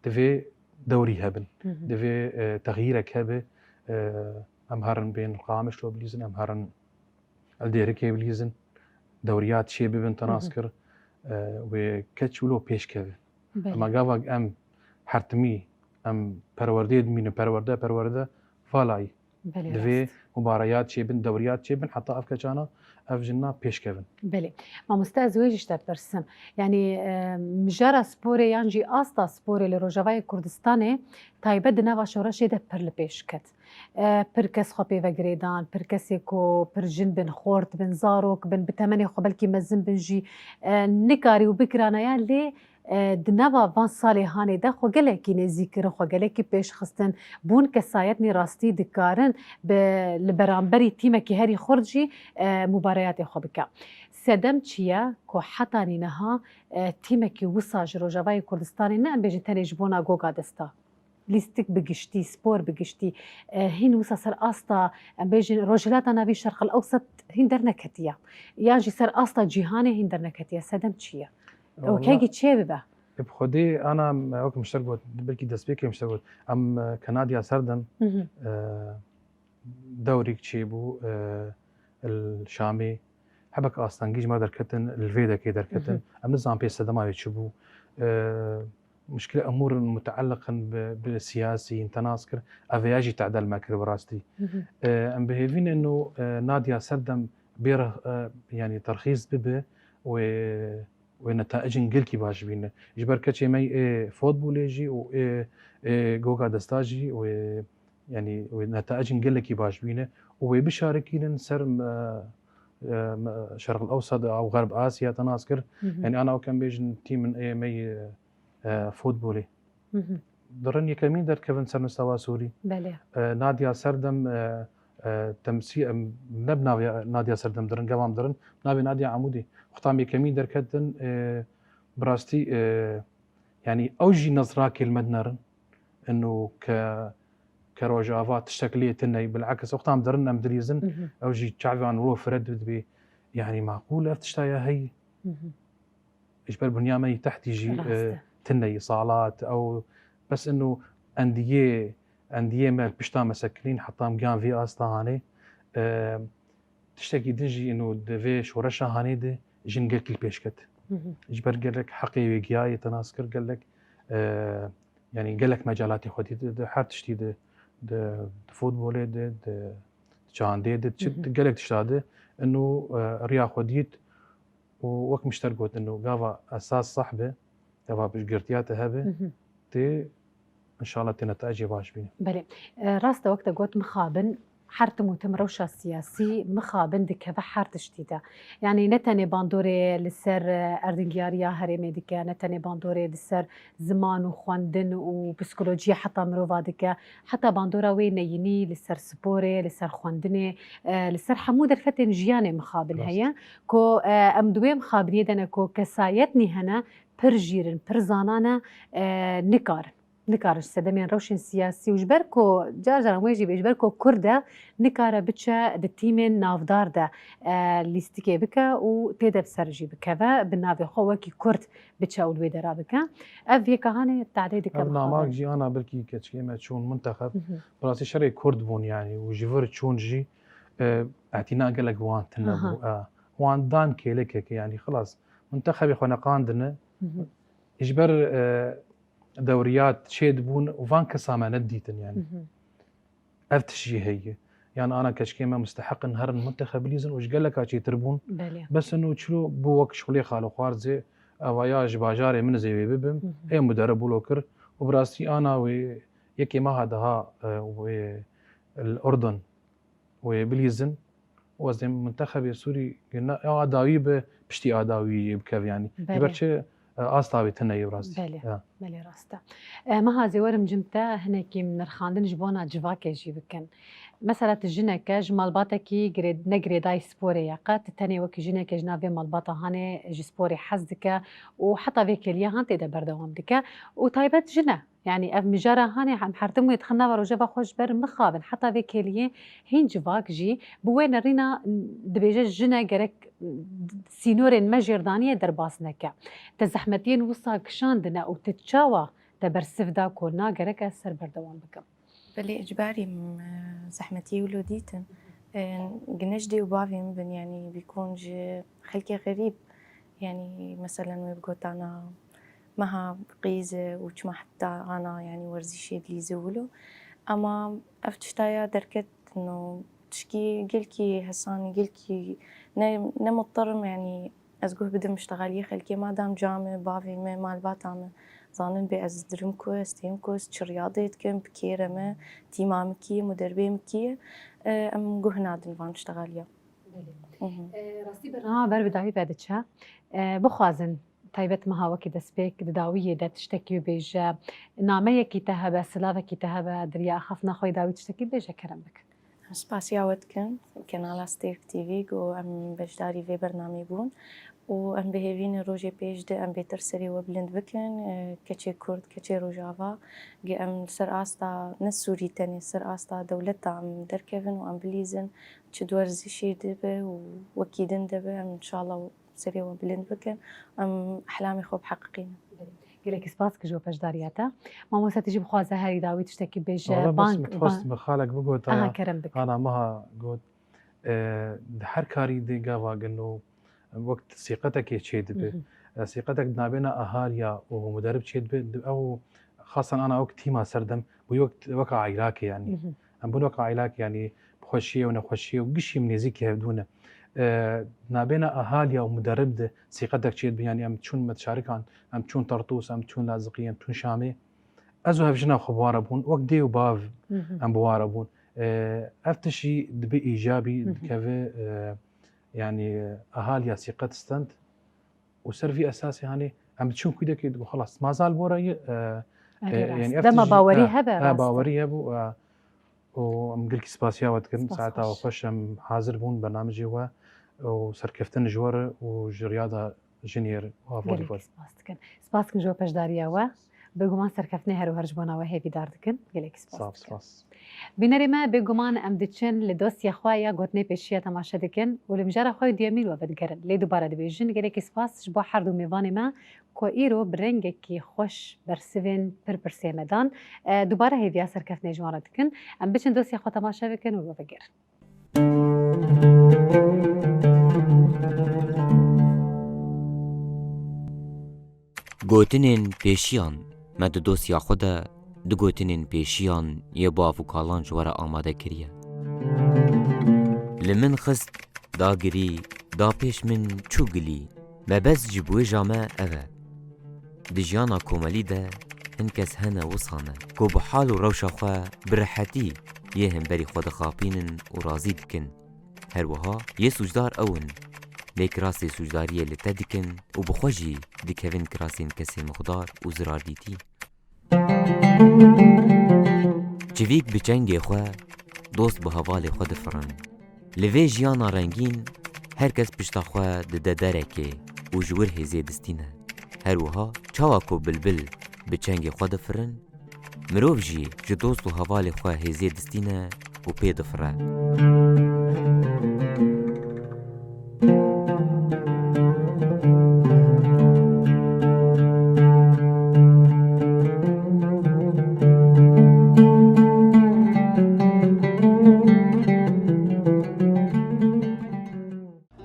Divê dewrî hebin. Mhm. Divê, e, texyîrek hebe. E, em herin bên Qamişlo bilîzin, em herin li Dêrikê bilîzin. Dewriyat çê bibin, te nas Mhm. kir. E, wê keç wilo pêş keve. Belê. Ema gava em hertimî, em perwerdeyê dimînin, perwerde, perwerde, valayî. Belê, Divê rast. mubareyat çêbin, dewriyat çêbin, heta ev keçana, ev jinna pêş kevin. Belê. Mamoste, ez wê jî ji te pirsim. Yani, e, mijara sporê yan jî asta sporê li Rojavayê Kurdistanê taybet di nava şoreşê de pir li pêş ket. E, pir kes xwe pê ve girêdan, pir kesê ku pir jin bin, xort bin, zarok bin, bi temenê xwe belkî mezin bin jî, e, nikarî û bikirana ya lê, e, di nava van salê hanê de xwe gelekî nêzîk kirin, xwe gelekî pêş xistin, bûn kesayetnî rastî dikarin bi, li beramberî tîmekî herî xurt jî, e, mubareyatê xwe bike. Sedem çi ye ku hetanî niha, e, tîmekî wisa ji Rojavayê Kurdistanê, ne em bêjin tenê ji bona Goga Desta, lîstik bi giştî, spor bi giştî, e, hîn wisa ser asta, em bêjin, Rojhilata Navîn, Şerq el Ewsat hîn derneketiye. Yan jî ser asta cîhanê hîn derneketiye. Sedem çi ye? Ew Wala, kengî çê bibe? Bi xwedê ana, em, wek min ji te re got, belkî destpêkê min ji te re got. Em, e, ke Nadia Serdem, Hı hı. e, dewrîk çêbû, e, li Şamê. Hebek astengî ji me derketin, li vê dekê derketin. Hı hı. Em nizanin pê sedema wê çi bû. E, muşkile emûr muteelliqin bi, bi siyasî, te nas kir. Ev ya jî tedel me kir bi rastî. Hı hı. E, em bi hêvî ne ino, e, Nadia Serdem bê re, e, yanî terxîs bibe wê wê netaicên gelkî baş bîne. Ji ber keçê me ê fotbolê jî û ê, ê goga desta jî wê, yanî wê netaicên gelekî baş bîne û wê bişarikînin ser me, e, me, Şerq el Ewsat ew Xerb Asya te nas kir. Hı hı. Yanî ana wek em bêjin tîmin ê me yê, e, fotbolê. Hı hı. Dirin yekemîn derkevin ser mistewa Sûrî. Belê. E, Nadia Serdem, e, e, temsî-, em, ne bi navê Nadia Serdem dirin, gava em dirin, navê Nadia Amûdî. Wexta em yekemîn derketin, e, bi rastî, e, yanî ew jî nezrakê li me dinerin. Ino ke, ke Rojava tiştek lê tune ye, bilekis wexta em dirin, em dilîzin, Hı hı. ew jî çavê wan wilo fire dibê. Yanî maqûl ev tişta ya heye? Hı hı. Ji ber bunya me yî tehtî jî, Rast e, e. tune yî, salat, ew, bes ino endiyê, endiyê me li pişta me sekinîn, heta em giyan vî asta hanê. E, tiştekî din jî ino di vê şoreşa hanê de jin gelkî li pêş ket. Hı hı. Ji ber gelek heqê wê giyayê te nas kir, gelek, e, yanî gelek mecalatê xwe dît, di her tiştî de, di, di futbolê de, di çandê de, çi, Hı hı. gelek tişta de, ino, e, riya xwe dît. û wek min ji te re gotin, û gava esas seh be, gava piştgirtiya te hebe, Hı hı. tê, înşallah tê netayecê baş bîne. Belê. E, rast e, wek te got, mixabin her tim û tim rewşa siyasî mixabin dikeve her tiştî de. Yanî ne tenê bandorê li ser, e, erdingiyariya herêmê dike, ne tenê bandorê li ser ziman û xwendin û psîkolojiyê heta mirova dike, heta bandora wê neyînî li ser sporê, li ser xwendinê, e, li ser hemû derfetên jiyanê mixabin Rast. heye. Ku, e, em di wê mixabiniyê de ne ku kesayetnî hene, pir jîr in, pir zana ne, e, nikarin. Nikarin ji sedemên rewşên siyasî û ji ber ku car caran wê jî bê, ji ber ku Kurd e, nikare biçe di tîmên navdar de, e, lîstikê bike û tê de bi ser jî bikeve, bi navê xwe wekî Kurd biçe û li wê dera bike. Ev yeka hanê tadê dike Ev mixabin. namak jî ana belkî keçikê me çûn muntexeb. Hı hı. Bi rastî şerê Kurd bûn yanî û ji vir çûn jî, e, îtina gelek wan tune Aha. bû. E, wan dan kêlekeke yanî xilas. Muntexebê xwe neqandine. Hı hı. Ji ber, e, dewriyat çê dibûn û van kesa me nedîtin yanî. Hı hı. Ev tişt jî heye. Yan ana keçikê me musteheq in herin muntexeb bilîzin û ji geleka çêtir bûn. Belê. Bes ino çilo bû wek şixulê xalo xwarzê, eva ya ji bajarê min zê wê bibim, Hı hı. ê mudere bûlo kir û bi rastî ana wê yekê meha daha, e, wê li Urdun wê bilîzin û ez dê muntexebê Sûrî gina, ya dawî bi piştî a dawî yê bikev yanî. Ji ber Belê. çi, e, asta wê tune ye bi rastî. Belê. Ya. Belê rast e. E, meha zê werim cim te hinekî nirxandin ji bona civakê jî bikin. Mesela tu jineke ji malbatekî girê-, ne girêdayî sporê ye qe, tu tenê wekî jineke ji nav vê malbata hanê ji sporê hez dike û heta vê kêliya han tê de berdewam dike û taybet jin e. Yanî ev mijara hanê em her tim wê dixin nava rojeva xwe ji ber mixabin heta vê kêliyê hîn civak jî bi wê nerîna dibêje jine gerek sînorên me jêr daniye derbas neke. Te zehmetiyên wisa kişandine û tu çawa te bersiv da ku na gerek ez ser berdewam bikim? Belê, icbarî min, e, zehmetiyê wilo dîtin. E, gine ji dê û bavê min bin, yanî bîkon ji xelkê xerîb, yanî meselen wê bi gotana meha qîz e û çima heta ana, yanî werzîşê dilîze wilo. Ema ev tişta ya derket û tişkî gelkî hesan, gelkî ne, ne muterim, yanî ez guh bidim ji texaliyê xelkê, madam ca me, bavê me, malbata me zanin bê ez dirim ku, ez têm ku, ez çi riyadê dikim, bi kê re me, tîma min kî ye, muderbê min kî ye, e, em guh nadin van ji texaliya. Belê. Mhm. E, rastî bernama ber bi dawî ve diçe. E, bixwazin taybet meha wekî destpêk di dawiyê de tiştekî bibêje, nameyekî te hebe, silavekî te hebe, di riya axaftina xwe yê dawî tiştekî bibêje, kerem bikin. Spasiya we dikim, Kenala Stêrk T V, ku em beşdarî vê bernameyê bûn û em bi hêvî ne rojê pêş de em bêtir serê we bilind bikin, e, keçê Kurd, keçê Rojava, ge em li ser asta ne Sûrî tenê, ser asta dewleta em derkevin û em bilîzin, çi di werzişê de be û wekî din de be, em inşallah serê we bilind bikin, em ehlamê xwe biheqiqînin. Gelekî spas ki ji we beşdariya te. Mamoste, tu jî bixwaze herî dawî tiştekî bêje, Wala bes bank, min dixwest bank. Min xalek bigota. Aha, kerem bik. Ana meha got, e, di her karî de gava gelo wek sîqetekê çêdibe. Mhm. E, sîqetek di nabêna ahaliya û muderib çêdibe, di-, ew xasan ana wek tîma serdem bû wek, wek aîlakê yanî. Mhm. Em bûn wek aîlakê yanî bi xweşiyê û nexweşiyê û gişî em nêzîkî hevdû ne. E, nabêna ahaliya û muderib de sîqetek çêdibe yanî em çûn Medşarikan, em çûn Tertûs, em çûn Laziqî, em çûn Şamê. Ez û hevjina xwe bi wan re bûn, wek dê û bav Mhm. em bi wan re bûn. E, ev tişt jî dibe îcabî, Mhm. dikeve, e, yanî ahaliya sîqet stend û ser vî esasê hanê em diçûn kûdekê digo xelas, mazal bora ye, e, Erê e, rast. Yanî ev Dema tişt jî, bawerî ha, hebe ha, rast e. Bawerî hebû, e, û em gelkî spasiya we dikin. Spas Saeta we xweş. Xweş, em hazir bûn bernamijê we û serkeftin ji we re û ji riyada jinê re û hevalî Gelekî we re. Spas dikin. Spas dikin ji we beşdariya we. Bêguman serkeftinê her û her ji bona we hêvîdar dikin. Gelekî spas Sağ ol, dikin. Spas. Bînerê me, bêguman em diçin li dosya xwe ya gotinê pêşiya temaşe dikin û li mijara xwe yê duyemîn we vedigerin. Lê dubare dibêjin, gelekî spas ji bo her du mêvanê me ku îro bi rengekî xweş bersivên pir pirsê me dan. E, dubare hêviya serkeftinê ji wan re dikin. Em biçin dosya xwe temaşe bikin û we vegerin. Gotinên pêşiyan. Me di dosya xwe de du gotinên pêşiyan yê bav û kalan ji we re amade kiriye. Li min xist, da girî, da pêş min çû gilî. Mebest ji biwêja me ev e. Di jiyana komelî de hin kes hene wisa ne ku bi hal û rewşa xwe bi rehetî yê hemberî xwe dixapînin û razî dikin. Her wiha yê sûcdar ew in. Lê kirasê sûcdariyê li te dikin û bi xwe jî dikevin kirasên kesên mixdar û zirardîtî. Çivîk bi çengê xwe, dost bi hevalê xwe difirin. Li vê jiyana rengîn, her kes pişta xwe dide derekê û ji wir hêzê distîne. Her wiha çawa ku bilbil bi çengê xwe difirin, mirov jî ji dost û hevalê xwe hêzê distîne û pê difire.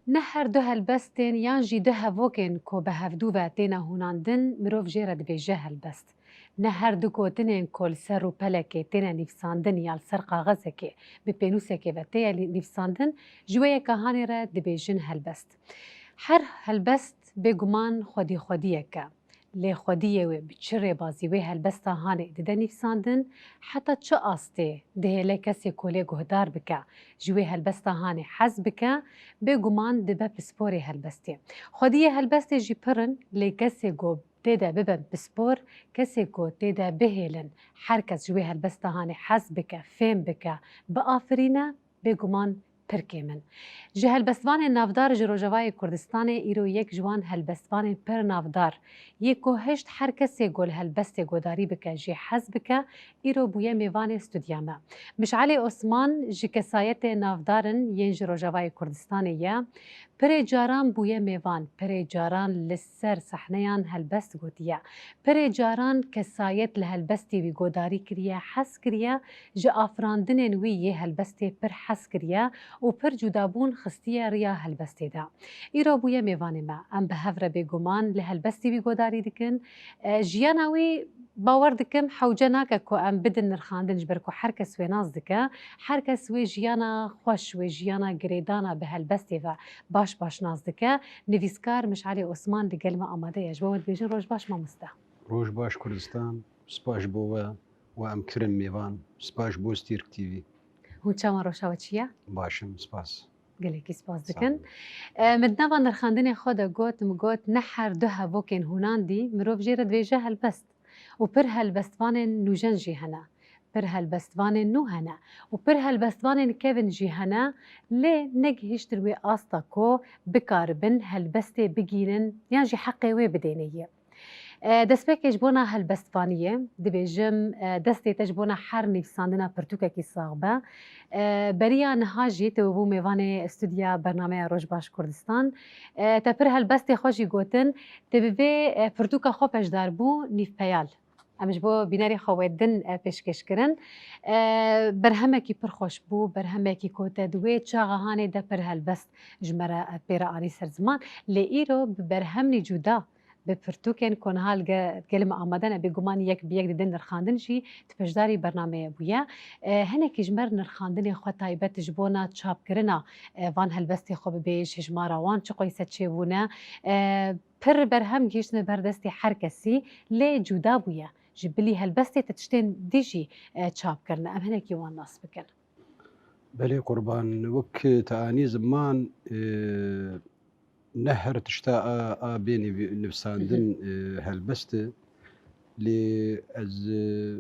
Ne her du helbestên yan jî du hevokên ku bi hevdû ve têne hûnandin, mirov jê re dibêje helbest. Ne her du gotinên ku li ser rûpelekê têne nivîsandin ya li ser kaxezekê bi pênûsekê ve têye lî-, nivîsandin, ji wê yeka hanê re dibêjin helbest. Her helbest bêguman xwedî xwediyek e. Lê xwediyê wê bi çi rêbazî wê helbesta hanê dide nivîsandin, heta çi astê dihêle kesê ku lê guhdar bike, ji wê helbesta hanê hez bike, bêguman dibe pisporê helbestê. Xwediyê helbestê jî pir in, lê kesê ku tê de bibe pispor, kesê ku tê de bihêlin, her kes ji wê helbesta hanê hez bike, fêm bike, biafirîne, bêguman pir kêm in. Ji helbestvanên navdar ji Rojavayê Kurdistanê îro yek ji wan helbestvanên pir navdar yê ku hişt her kesê ku li helbestê guhdarî bike jê hez bike, îro bûye mêvanê studya me. Mişalê Osman ji kesayetê navdar in yên ji Rojavayê Kurdistanê ye. Pirê caran bûye mêvan, pirê caran li ser sehneyan helbest gotiye. Pirê caran kesayet li helbestê wî godarî kiriye, hez kiriye, ji afirandinên wî yê helbestê pir hez kiriye û pir cudabûn xistiye riya helbestê de. Îro bûye mêvanê me. Em bi hev re bêguman li helbestê wî godarî dikin. E, jiyana wî, bawer dikim, hewce nake ku em bidin nirxandin, ji ber ku her kes wê nas dike. Her kes wê jiyana xweş, wê jiyana girêdana bi helbestê ve baş baş nas dike. Nivîskar Mişalê Osman digel me amade ye. Ji bo we dibêjin roj baş mamoste. Roj baş Kurdistan, spas ji bo we û em kirin mêvan, spas ji bo Stêrk T V. Hûn çawan, rewşa we çi ye? Baş im, spas. Gelekî spas Sağ dikin. Olun. E, min di nava nirxandinê xwe de got, min got, ne her du hevokên hûnandî mirov jê re dibêje helbest. Û pir helbestvanên nûjen jî hene. pir helbestvanên nû hene û pir helbestvanên kevin jî hene, lê negihîştin wê asta ku bikaribin helbestê bigînin yan jî heqê wê bidêne yê. E, destpêkê ji bona helbestvaniyê dibêjim, e, destê te ji bona her nivîsandina pirtûkekî sax be. E, beriya niha jî tu bû mêvanê stûdya bernameya Roj Baş Kurdistan. E, te pir helbestê xwe jî gotin, tu bi vê, e, pirtûka xwe beşdar bû Nîvpeyal. Em ji bo bînerê xwe wê din, e, pêşkêş kirin. E, berhemekî pir xweş bû, berhemekî ku te di wê çaxa hanê de pir helbest ji me re, e, pê re anî ser ziman. Lê îro bi berhemnî cuda, bi pirtûkên ku niha li ge-, gelê me amade ne, bêguman yek bi yek didin nirxandin jî, tu beşdarî bernameyê bûye. E, hinekî ji me re nirxandinê xwe taybet ji bona çapkirina, e, van helbestê xwe bibêj, hejmara wan çi qoyse çêbûne. E, pir berhem gihîştine ber destê her kesî, lê cuda bûye. Ji bilî helbestê te tiştên dî jî, e, çap kirine. Em hinekî wan nas bikin. Belê qurban, wek te anî ziman, e, ne her tişta a, a bê nivî-, nivîsandin, e, helbest e. Lê ez, e,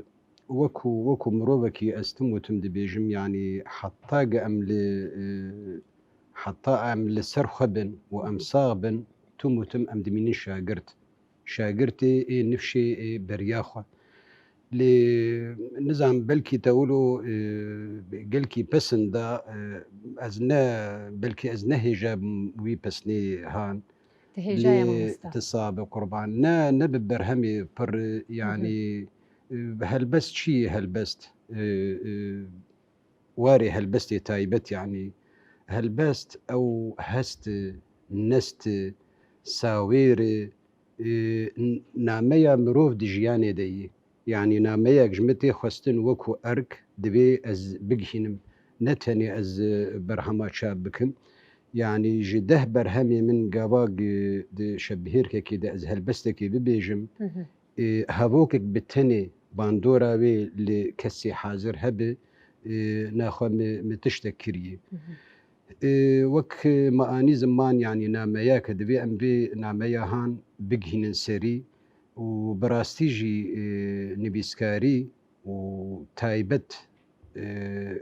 wekû, wekû mirovekî ez tim û tim dibêjim, yanî heta ge em li, e, heta em li ser xwe bin û em sax bin, tim û tim em dimînin şagirt. Şagirtê ê nifşê ê beriya xwe. Lê nizam belkî te wilo, e, gelkî pesin da, e, ez ne, belkî ez ne hêja bim wî pesnê han. Ti hêja ye Lê mamosta. Ti sabe qurban. Ne, ne bi berhemê pir, Hı hı. yanî, e, helbest çi ye helbest? E, e, warê helbestê taybet, yanî helbest ew hest, nest, sawêr, e, n-, nameya mirov di jiyanê de yî. Yanî nameyek ji min tê xwestin wekû erk divê ez bigihînim. Ne tenê ez, e, berhema çap bikim. Yanî ji deh berhemê min gava gi-, di şebihêrkekê de ez helbestekê bibêjim. Hı hı. E, hevokek bi tenê bandora wê li kesê hazir hebe, e, naxwe mi, mi tiştek kiriye. Hı hı. E, wek me anî ziman, yanî nameya ke divê em vê nameya han bigihînin serî û bi rastî jî, e, nivîskarî û taybet, e,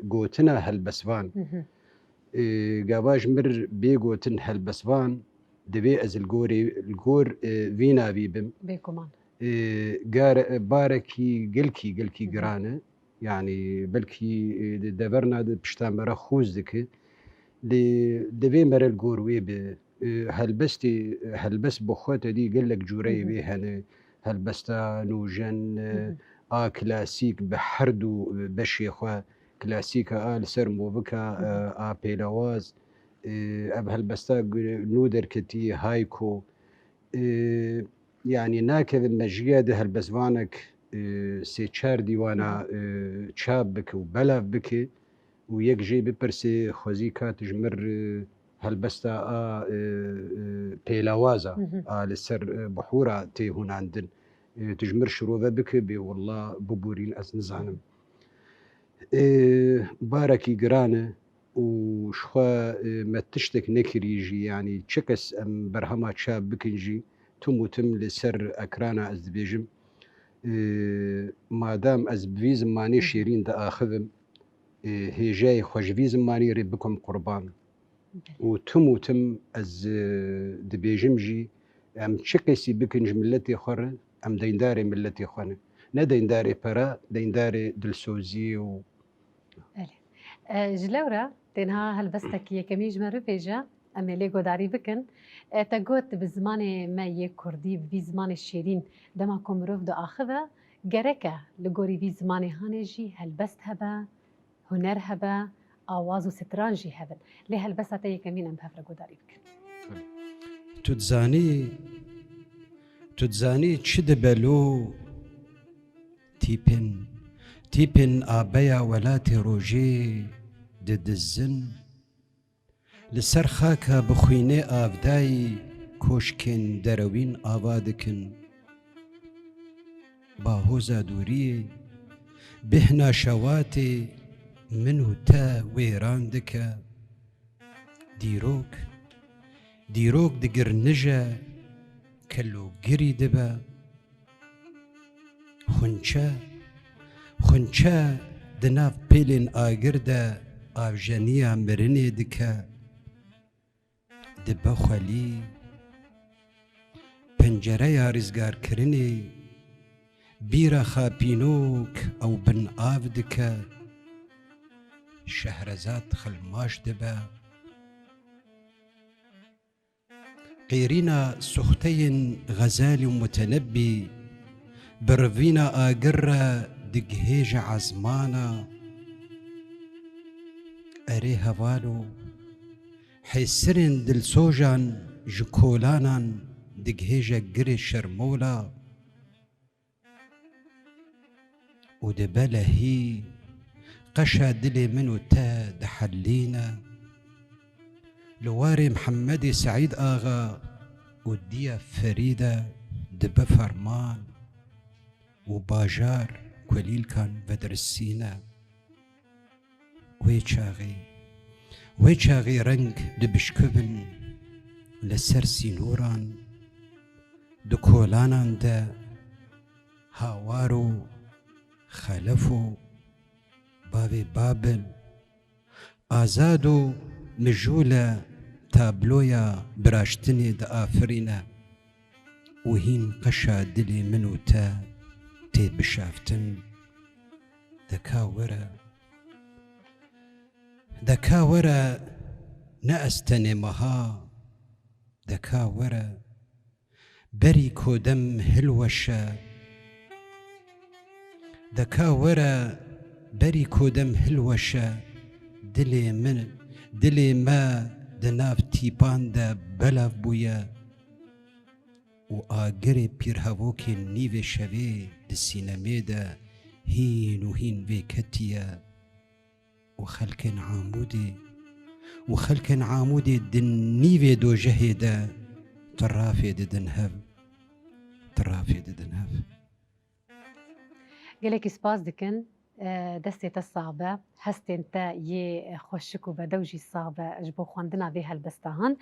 gotina helbestvan. Hı hı. E, gava ji mir bê gotin helbestvan, divê ez li gorê, li gor, e, vî navî bim. Bêguman. E, gare-, e, barekî gelkî, gelkî Hı hı. giran e. Yanî belkî, e, di deverna de pişta me re xûz dike. Lê divê me re li gor wê be. E, helbestê, helbest bi xwe te dî gelek cûreyê Hı hı. wê hene. Helbesta nûjen, e, Hı hı. a klasîk bi her du beşê xwe, klasîka a li ser movika, Hı hı. e, a pêlawaz, e, ev helbesta gu-, nû derketî, hayko. E, yanî nakeve mejiya de helbestvanek, e, sê çar dîwana, Hı hı. e, çap bike û belav bike û yek jê bipirsê, xwezî ka tu ji mir, e, helbesta a, e, e, pêlawaza Hı hı. a li ser, e, bihûra tê hûnandin, e, tu ji mir şirove bike, bê willa biborîn ez nizanim. E, barekî giran e û ji xwe, e, me tiştek nekirî jî, yanî çi kes em berhema çap bikin jî, tim û tim li ser ekrana ez dibêjim, e, madam ez bi vî zimanê Hı hı. şêrîn diaxivim, e, hêjayê xwe ji vî zimanê rê bikim qurban. Belê. Û tim û tim ez, e, dibêjim jî, em çi qesî bikin ji miletê xwe re, em deyndarê miletê xwe ne. Ne deyndarê pera, deyndarê dilsoziyê û Belê. E, ji lewra tênha helbestekî yekemîn ji me re bêje, em ê lê godarî bikin. E, te got bi zimanê me yê kurdî, bi vî zimanê şêrîn, dema ku mirov diaxive, gerek e li gorî vî zimanê hanê jî helbest hebe, huner hebe, awaz û stran jî hebin. Lê helbesta te yekemîn em bi hev re godarî bikin. Tu dizanî, tu dizanî çi dibe lo? Tîpên, tîpên abeya welatê rojê didizin. Li ser xaka bi xwînê avdayî koşkên derewîn ava dikin. Bahoza dûriyê, bêhna şewatê min û te wêran dike. Dîrok, dîrok digirnije, kelogirî dibe. Xunçe, Xunçe di nav pêlên agir de avjeniya mirinê dike, dibe xwelî. Pencereya rizgarkirinê bîra xapînok ew bin av dike. Şehrezad xilmaş dibe. Qêrîna suxteyên Xezalî û Mutenebbî bi rivîna agir re digihêje ezmana. Erê hevalo, hêsirên dilsojan ji kolanan digihêje girê şermola. Û dibe lehî, qeşa dilê min û te dihellîne. Li warê Mihemedê Seîd Axa û Diya Ferîde dibe ferman û bajar kulîlkan vedirisîne. Wê çaxê, wê çaxê reng dibişkivin li ser sînoran, di kolanan de Hawar û Xelef û bavê Babil, Azad û Mijûle tabloya biraştinê diafirîne û hîn qeşa dilê min û te tê bişaftin. De ka were, de ka were, ne ez tenê meha, de ka were, berî kodem hilweşe, de ka were, berî kodem hilweşe, dilê min, dilê me di nav tîpan de belav bûye. Û agirê pîrhevokên nîvê şevê di sînemê de hîn û hîn vêketiye û xelkên Amûdê, û xelkên Amûdê di nîvê dojehê de tirafê didin hev, tirafê didin hev. Gelekî spas dikin. E, destê te sax be, hestên te yê xweşik û bedew jî sax be ji bo xwendina vê helbesta han.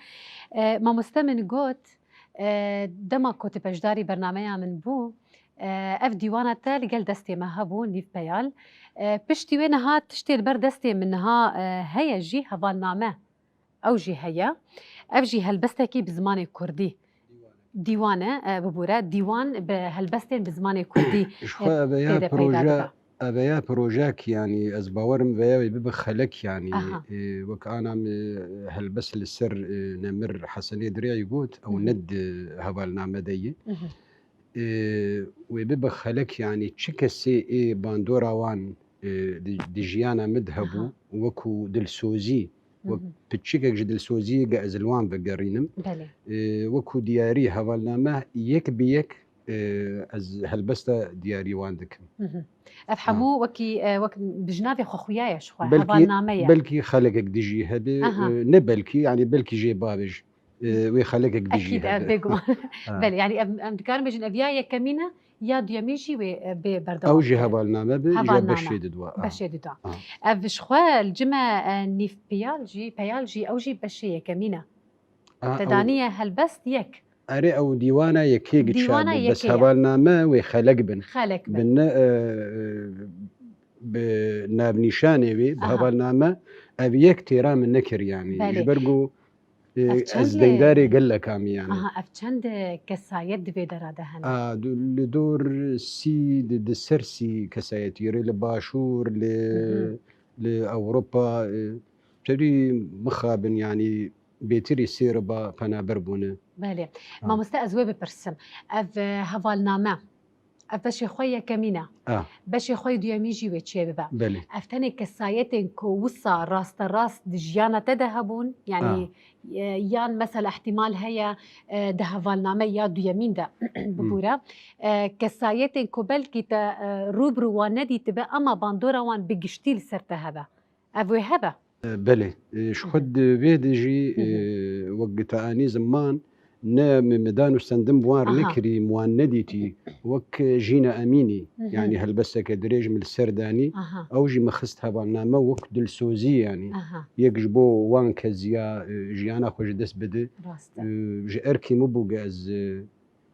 E, mamoste min got, e, dema ku tu beşdarî bernameya min bû, e, ev dîwana te li gel destê me hebû, nîv peyal. E, piştî wê niha tiştê li ber destê min niha, e, heye jî, hevalname. Ew jî heye. Ev jî helbestekî bi zimanê kurdî. Dîwan e, e, bibûre, dîwan bi helbestên bi zimanê kurdî, Ji xwe e, eveya tê de peyda proje, dibe. Eveya projek, yanî ez bawerim veya wê bibe xelek, yanî, Aha. e, wek ana me helbest li ser, e, Nemir Hesenê Dirêyî got, ew Mhm. ne di hevalname de ye. Mhm. E, wê bibe xelek, yanî çi kesê ê bandora wan, e, di, di jiyana min de hebû, Aha. wekû dilsozî, wek Mhm. piçikek ji dilsoziyê ge ez li wan vegerînim. Belê. E, wekû diyarî hevalname yek bi yek, e, ez helbesta diyarî wan dikim. Mhm. Ev Ha. hemû wekî, e, wek bi jinavê xwe xuya ye ji xwe, Belkî, hevalname ye. belkî xelekek dijî hebe, Aha. e, ne belkî, yanî belkî jê bavêj. E, wê xelekek dijî Ekîd, e, hebe. bêguman. Ha. Belê, yanî em, em dikarin bêjin ev ya yekemîn e, ya duyemîn jî wê, e, bê berdewam Ew jî kirin. hevalname bi, ji Hevalname. beşê didwa. Ha. Beşê didwa. Ha. Ev ji xwe li cime, e, nîv piyal jî, peyal jî, ew jî beşê yekemîn e. Ha, Te ew daniye helbest yek. Erê, ew dîwana yekê giça Dîwana bi, bes yekê ye. hevalname wê xelek bin. Xelek bin. Bin ne, e, e, bi navnîşanê wê, bi Aha. hevalname ev yek têra min nekir, yanî. Belê. Ji ber ku, e, Ev çend ez e? deyndarê gelek am, yanî. Aha, ev çend e kesayet di vê dera de hene? A, du-, li dor sî, di, di ser sî kesayetî, rê li Başûr, li, Mhm. li Ewropa, e, tevî mixabin, yanî bêtirî sê riba penaber bûne. Belê. Ha. Mamoste, ez wê bipirsim. Ev, e, hevalname, ev beşê xwe yekemîn e. Ha. Beşê xwe yê duyemîn jî wê çêbibe. Belê. Ev tenê kesayetên ku wisa rasterast di jiyana te de hebûn, yanî, Ha. e, yan mesela ihtimal heye, e, di hevalname ya duyemîn de Hmm. bibûre. E, kesayetên ku belkî te, e, rû bi rû wan nedîtibe, ama bandora wan bi giştî li ser te hebe. Ev wê hebe? E, belê. E, ji xwe Hı hı. di vê de jî, Hı hı. e, wek te anî ziman, ne mi, mi dan û sendim bi wan Aha. nekirî, mi wan nedîtî, wek Jîna Emînî, Hı hı. yanî helbesteke dirêj min li ser danî, Aha. ew jî min xist hevalname wek dilsozî, yanî. Aha. Yek ji bo wan keziya, e, jiyana xwe ji dest bide. Rast e. E, ji erkê min bû ge ez, e,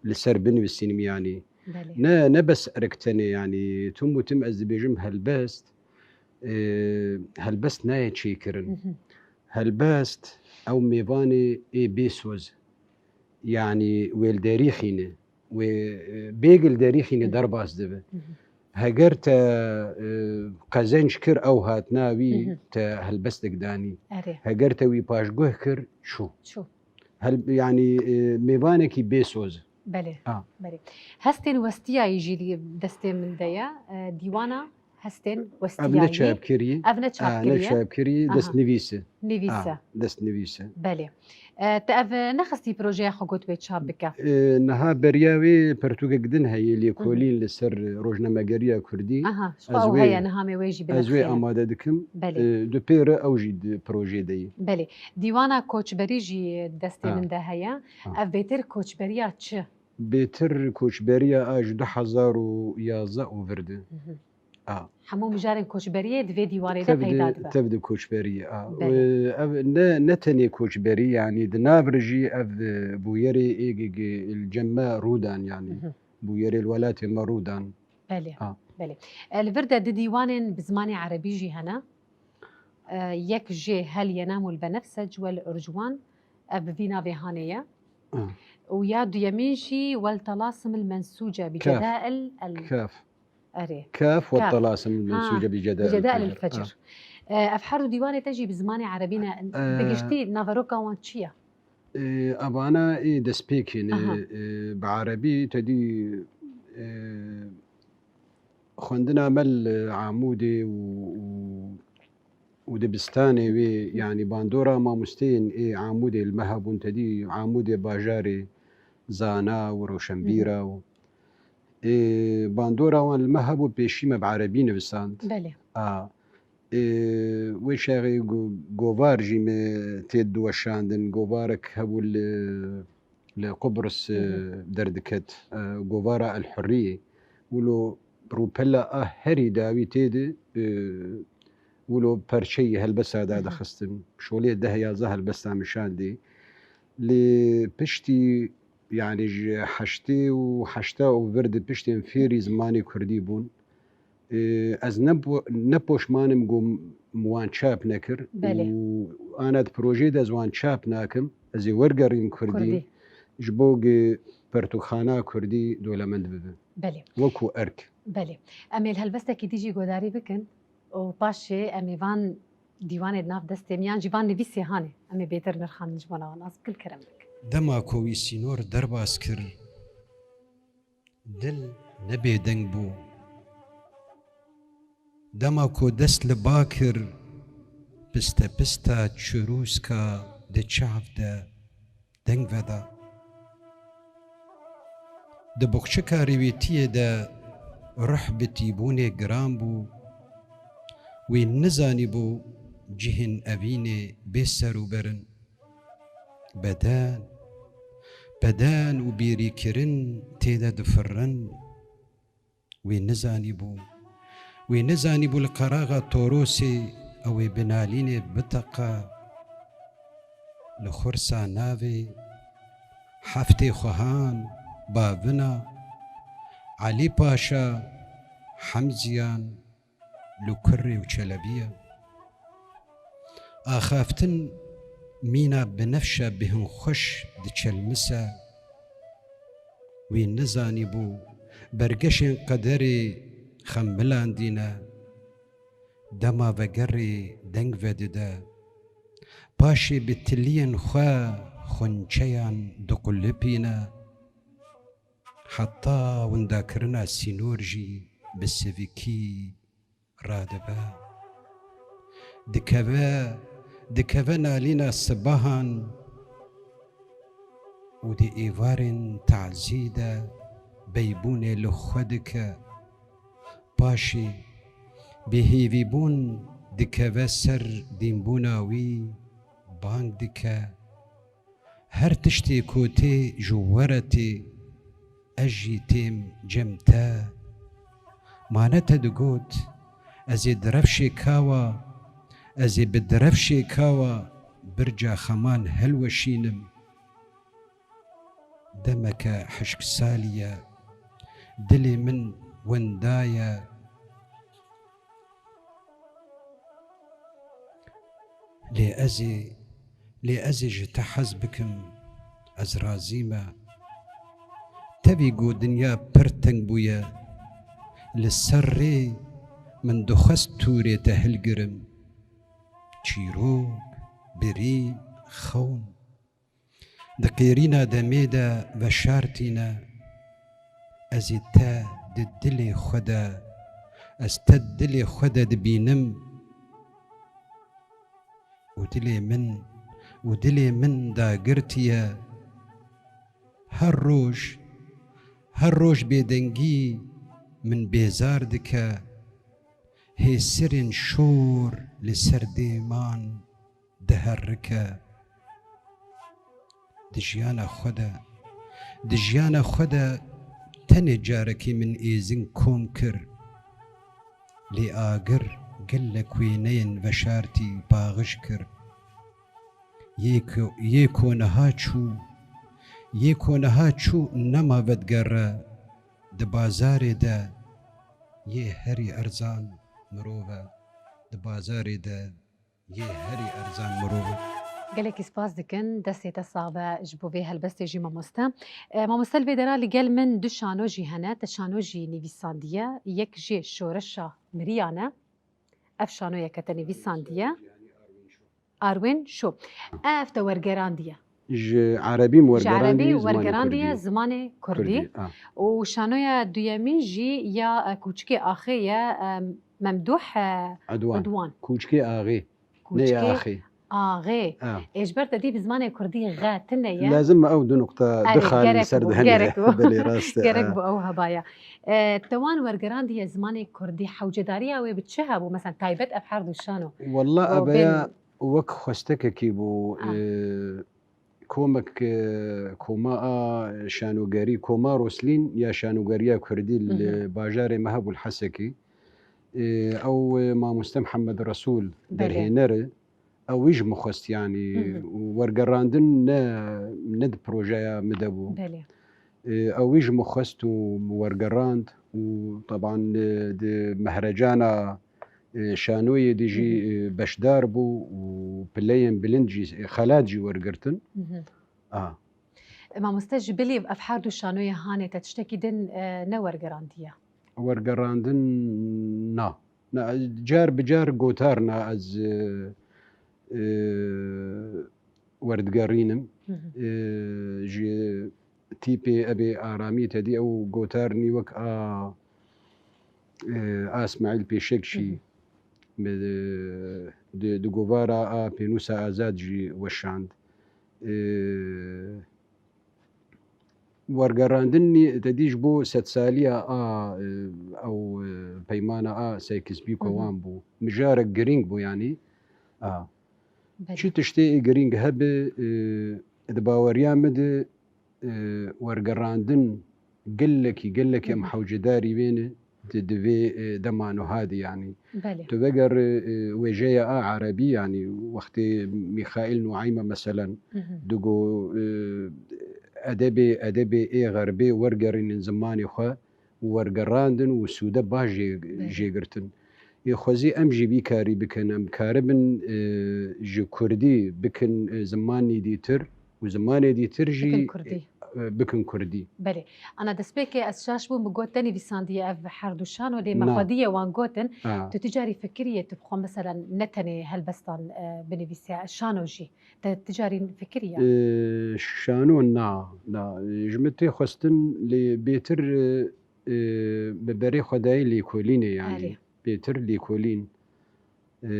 li ser binivîsînim, yanî. Belê. Ne, ne bes erk tenê, yanî tim û tim ez dibêjim helbest, e, helbest nayê çêkirin. Hı hı. Helbest ew mêvanê ê bêsoz, yanî wê li derî xîne, wê, e, bêg li derî xîne Hı hı. derbas dibe. Hı hı. Heger te, e, qezenc kir ew hatina wî Hı hı. te helbestek danî. Erê. Heger te wî paşguh kir çû. Çû. Hel-, yanî, e, mêvanekî bêsoz. Belê, Ha. belê. Hestên westiyayî jî li destê min de ye. E, dîwana hestên Ev westiyayî. ne çapkirî. Ev ne Ha, çapkirî ne ye. çapkirî, Aha. destnivîs e. Nivîs Ha, e. destnivîs e. Belê. E, te ev nexistî projeya xwe got wê çap bike? E, niha beriya wê pertûkek din heye, lêkolîn Hı hı. li ser rojnamegeriya kurdî. Aha, ji xwe Ez ew wê, heye, niha me wê jî ez wê binirxîne. amade dikim. Belê. E, di pê re ew jî di projê de ye. Belê. Dîwana koçberî jî destê Ha. min de heye. Ha. Ev bêtir koçberiya çi? Bêtir koçberiya a ji du hezar û yazdeh û vir de. Hı hı. A. Hemû mijarên koçberiyê di vê dîwarê de Tev de, peyda dibe. tev de koçberiyê a. Belê. Ev ne, ne tenê koçberî, yanî di nav re jî ev, e, bûyerê êgê li cem me rû dan, yanî Hı hı. bûyerê li welatê me rû dan. Belê, A. belê. E, li vir de di dîwanên bi zimanê erebî jî hene. E, yek jê Hel yenamul benefse cwel urcuwan, ev bi vî navê hanê ye. A. Û ya duyemîn jî Wel talasim il mensuce bi Kaf. cedail el Kaf. Erê. Kaf, Kaf. Wel talasim Ha, mensuce bi bi cedail cedail el fecr. fecr. A. E, ev her du dîwanê te jî bi zimanê erebî ne. E, Bi giştî naveroka wan çi ye? E, evana ê destpêkê ne, Aha. e, bi erebî te dî, e, xwendina me li Amûdê û, û, û dibistanê wê, yanî bandora mamosteyên ê Amûdê li me hebûn, te dî Amûdê bajarê zana û roşenbîra Hı hı. û, ê, bandora wan li me hebû, pêşî me bi erebî nivisand. Belê. A, ê, wê çaxê go-, govar jî me tê diweşandin, govarek hebû li, li Qubris, Hı hı. e, derdiket, e, govara El Hurriyê. Wilo rûpela a herî dawî tê de, e, wilo perçeyî helbesta Hı hı. dadixistin. Şolê deh yazdeh helbesta min şandî. Lê piştî, yanî ji heştê û heşta û vir de piştên fêrî zimanê kurdî bûn. Ê, ez ne po-, ne poşman im ku m-, wan çap nekir Belê. û ana di projeyê de ez wan çap nakim. Ez ê wergerîm kurdî. Kurdî. Ji bo ku pertûkxana kurdî dewlemend bibe. Belê. Wekû erk. Belê. Em ê li helbestekî dî jî guhdarî bikin û paşê em ê van dîwanê di nav destê min yan jî van nivîsê hanê em ê bêtir nirxandin ji bona wan. Azgil kerem bik. Dema ku wî sînor derbas kir, dil ne bêdeng bû. Dema ku dest li ba kir, piste pista çirûska di çav de deng veda. Di boxçika rêwîtiyê de ruh bi tîbûnê giran bû. Wî nizanîbû cihên evînê bê ser û ber in. Beden, beden û bîrîkirin tê de difirin. Wî nizanîbû. Wî nizanîbû li qeraxa Torosê ew ê bi nalînê biteqa. Li xursa navê heftê xwehan, bavina, Elî Paşa, Hemziyan, li Kurê û Çelebiya. Axaftin mîna binefşa bêhnxweş diçelmise. Wî nizanîbû bergeşên qederê xemilandîne. Dema vegerê deng vedide, paşê bi tiliyên xwe xunçeyan diqulipîne. Heta windakirina sînor jî bi sivikî radibe. Dikeve, dikeve nalîna sibahan û di êvarên tazî de beybûnê li xwe dike. Paşê bêhêvîbûn dikeve ser dînbûna wî, bang dike. Her tiştê ku tê ji we re tê, ez jî têm cem te. Mane te digot, ez ê di refşê kawa, ez ê bi direfşê kawa birca xeman helweşînim. Demeke hişksalî ye, Dilê min winda ye. Lê ez ê, lê ez ê ji te hez bikim, ez razî me. Tevî ku dinya pir teng bûye, li ser rê min dixwest tûrê te hilgirim. Çîrok, birîn, xewn. Di qêrîna demê de veşartîne, ez ê te di dilê xwe de, ez te dilê xwe de dibînim. Û dilê min, û dilê min dagirtiye. Her roj, her roj bêdengî min bêzar dike. Hêsirên şor li ser dêman diherike. Di jiyana xwe de, di jiyana xwe de tenê carekê min êzing kom kir. Lê agir gelek wêneyên veşartî paqij kir. Yê ku, yê ku niha çû, yê ku niha çû nema vedigere. Di bazarê de yê herî erzan mirov e. Di bazarê de yê herî erzan mirov e. Gelekî spas dikin, destê te sax be ji bo vê helbestê jî mamoste. E, mamoste, li vê dera li gel min du şano jî hene. Te şano jî nivîsandiye, yek jê Şoreşa Miriyan e. Ev şanoyeke te nivîsandiye. Arwên Şo. Ev te wergerandiye. Ji erebî min Ji erebî wergerandiye, zimanê wergerandiye kurdî. Zimanê kurdî. Kurdî, a. Û şanoya duyemîn jî ya, e, Kûçikê Axê ye, e, Memdûh, e, Udwan. Udwan. Kûçikê Axê. Nê Kûçikê Axê. Axê. A. Ê, ji ber te dî bi zimanê kurdî xe tune ye. Lazim me ew du nuqta, Erê, du xal li gerek ser bû, dihenê. Gerek bû. Belê, rast e, Gerek a. Bû ew hebaya. E, te wan wergerandiye zimanê kurdî, hewcedariya wê bi çi hebû? Mesela taybet ev her du şano. Walla O ebeya bên- wek xwestekekî bû, A. e, komek, e, koma a şanogerî, koma Roslîn ya şanogeriya kurdî li Hı hı. bajarê me hebû li Hesekê. E, ew, e, mamoste Mihemed Resûl Belê. derhêner e. Ew wî ji min xwest, yanî, Hı hı. wergerandin ne, ne di projeya min de bû. Belê. E, ew wî ji min xwest û min wergerand û teban, e, di mehrecana, e, şanoyê de jî, Hı hı. e, beşdar bû û pileyên bilind jî, e, xelat jî wergirtin. Hı hı. A. E, mamoste, ji bilî ev her du şanoyê hanê te tiştekî din, e, newergerandiye? Wergerandin, na. Na, car bi car gotar na ez, e, e, werdigerînim. Hı hı. E, ji tîpê ebê aramî te dî ew gotar nî wek a, e, a Îsmaîl Pêşek jî Hı hı. bi, di, di govara a Pênûsa Azad jî weşand. E, wergerandinî te dî ji bo sedsaliya a, e, ew, e, peymana a Sykes-Picot Hı hı. wan bû. Mijarek girîng bû, yanî. A. Belê. Çi tiştê ê girîng hebe, e, di baweriya min de, e, wergerandin gelekî, gelekî Hı em hı. hewcedarî wê ne di, di vê, e, dema nuha de, yanî. Belê. Tu vegerî, e, wêjeya a erebî, yanî wextê Mîxaîl Nuayme, meselen, Hı hı. digo, e, edebê, edebê ê xerbê wergerînin zimanê xwe û wergerandin û sûde baş jê, Belê. jê girtin. Ê xwezî em jî vî karî bikin, em karibin, e, ji kurdî bikin, e, zimanî dîtir û zimanê dîtir jî, Bikin kurdî. e, bikin kurdî. Belê. Ana destpêkê ez şaş bûm, min got te nivîsandiye ev her du şano, lê me Na. xwediyê wan gotin. Ha. Tu ti carî fikiriye tu bi xwe, meselen, ne tenê helbestan, e, binivîse, şano jî. Te ti carî fikiriye? E, şano na, na. Ji min tê xwestin, lê bêtir, e, e, bi berê xwe dayê lêkolînê, yanî. Erê. Bêtir lêkolîn, e,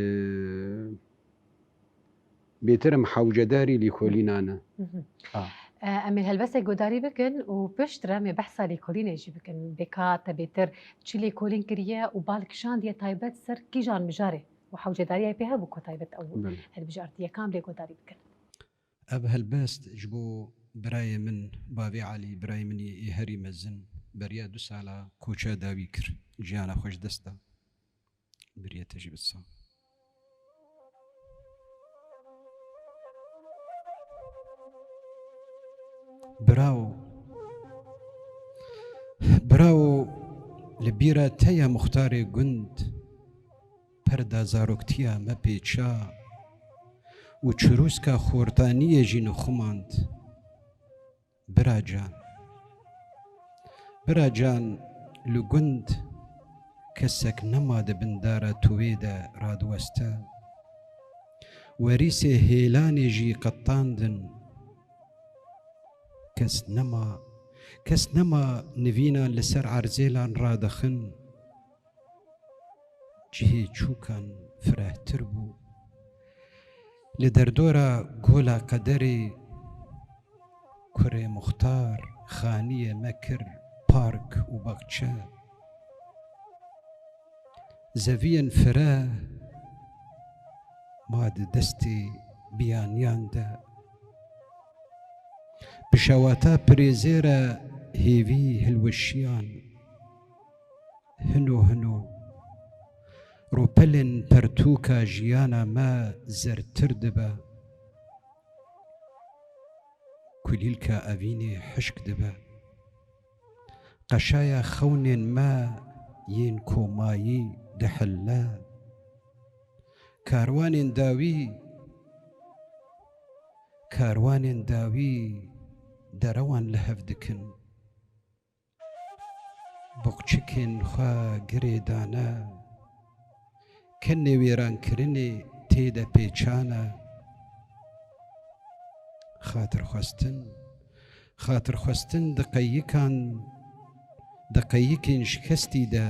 bêtir em hewcedarî lêkolîna ne. Hı hı. Ha. E, em ê helbestek godarî bikin û piştre em ê behsa lêkolînê jî bikin. Bê ka te bêtir çi lêkolîn kiriye û bal kişandiye taybet ser kîjan mijarê û hewcedariya pê hebû ku taybet ew Belê. hilbijartiye, kam lê godarî bikin. Ev helbest ji bo birayê min, bavê Elî, birayê min yê ê herî mezin, beriya du sala koça dawî kir. Jiyana xwe ji dest da. Biriye te jî bi sax. Bravo. Bravo, Li bîra te ye muxtarê gund, perda zaroktiya me pêça û çirûska xortaniyê jî nixumand. Bira can, bira can, li gund kesek nema di bin dara tuwê de radiweste. Werîsê hêlanê jî qetandin. Kes nema, kes nema nivînan li ser erzêlan radixin. Cihê çûkan firehtir bû. Li derdora gola qederê kurê muxtar xaniyê me kir park û baxçe. Zeviyên fireh ma di destê biyaniyan de. Pişewata pirêzêre hêvî hilweşiyan. Hino hino, ropelên pertûka jiyana me zertir dibe. Kulîlka evînê hişk dibe. Qeşaya xewnên me yên komayî dihille. Karwanên dawî, karwanên dawî derewan li hev dikin. Boxçikên xwe girê dane, kenê wêrankirinê tê de pêçane. Xatirxwestin, xatirxwestin di qeyikan, di qeyikên şikestî de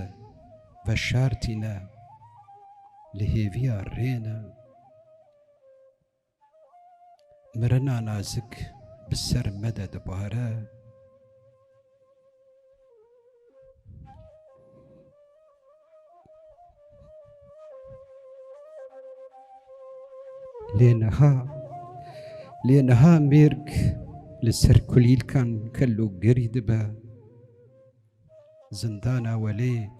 veşartîne, li hêviya rê ne. Mirina nazik bi ser me de dibare. Lê niha, lê niha mêrg li ser kulîlkan kelûgirî dibe. Zindana welêt,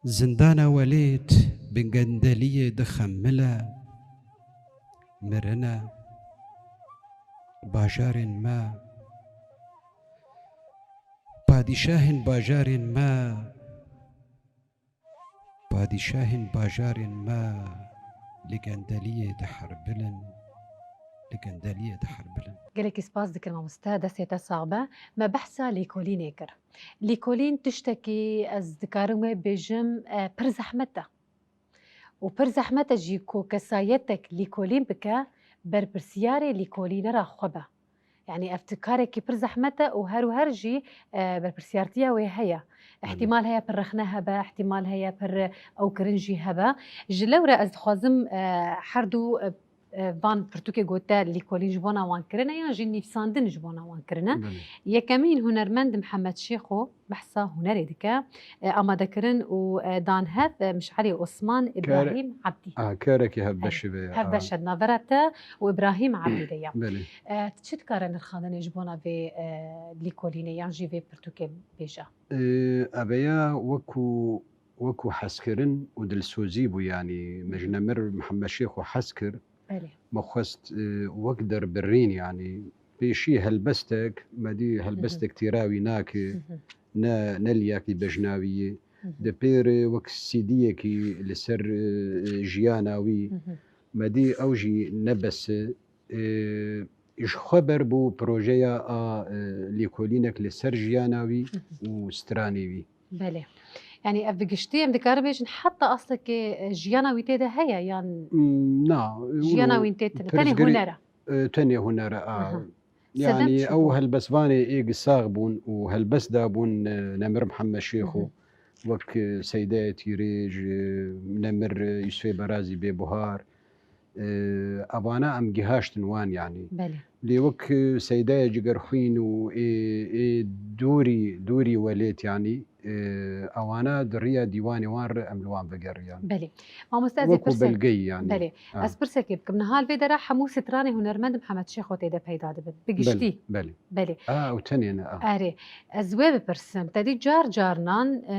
zindana welêt bi gendeliyê dixemile, mirine. Bajarên me, padîşahên bajarên me, padîşahên bajarên me li gendeliyê diheribilin, li gendeliyê diheribilin. Gelekî spas dikim mamoste, destê te sax be. Me behsa lîkolînê kir. Lîkolîn tiştekî ez dikarim wê bêjim, e, pir zehmet e. Û pir zehmet e jî ku kesayetek lîkolîn bike, berpirsiyarê lîkolîne re xwe be. Yanî ev ti karekî pir zehmet e û her û her jî, e, berpirsiyartiya wê heye. Belê. Îhtîmal heye pir rexne hebe, îhtîmal heye pir ewkirin jî hebe. Ji lewre ez dixwazim, e, her du, e, e, van pirtûkê ku te lîkolîn ji bona wan kirine yan jî nivîsandin ji bona wan kirine. Belê. Yekemîn hunermend Mihemed Şêxo behsa hunerê dike. E, amadekirin û, e, dan hev, e, Mişelê Osman, Kar-, Îbrahîm Ebdî. A, karekî hevbeşî vê, a. Hevbeş e di navbera te û Îbrahîm Ebdî de ya. Belê. E, tu çi dikare nirxandinê ji bona vê, e, lîkolînê yan jî vê pirtûkê bêje? E, eveya wekû, wekû hezkirin û dilsozî bû, yanî me ji Nemir Mihemed Şêxo hez kir. Belê. Me xwest, e, wek derbirîn, yanî pêşî helbestek, me dî helbestek têra wî nake, ne, ne liyakî bejna wî yê. Di pêr, e, wek C D'yekî li ser, e, jiyana wî, me dî ew jî ne bes e. E, ji xwe ber bû projeya a, e, lîkolînek li ser jiyana wî û stranê wî. Belê. Yanî ev bi giştî em dikarin bêjin heta aslekê, e, jiyana wî tê de heye yan? Mm, na, jiyana wî tê tune, tenê huner e? E, tenê huner e, a. Aha. Sebep yanî çi bû? Ew helbestvanê ê gi sax bûn û helbest dabûn, e, Nemir Mihemed Şêxo, wek, e, Seydayê Tîrêj, e, Nemir, e, Yusufê Berazî Bêbuhar, e, evana em gihaştin wan yanî. Belê. Lê wek, e, Seydayê Cigerxwîn û ê, ê dûrî, dûrî welêt yanî, e, ewana di riya dîwanê wan re em li wan vegeriyan. Belê. Mamoste, ez ê wekû pirsek-, belgeyî yanî. Belê. Ha. Ez pirsekê bikim. Niha li vê dera hemû stranê hunermend Mihemed Şêxo tê de peyda dibin. Bi giştî. Belê, belê. Belê. A, ew tenê ne, a. Erê. Ez wê bipirsim. Te dî car carnan, e,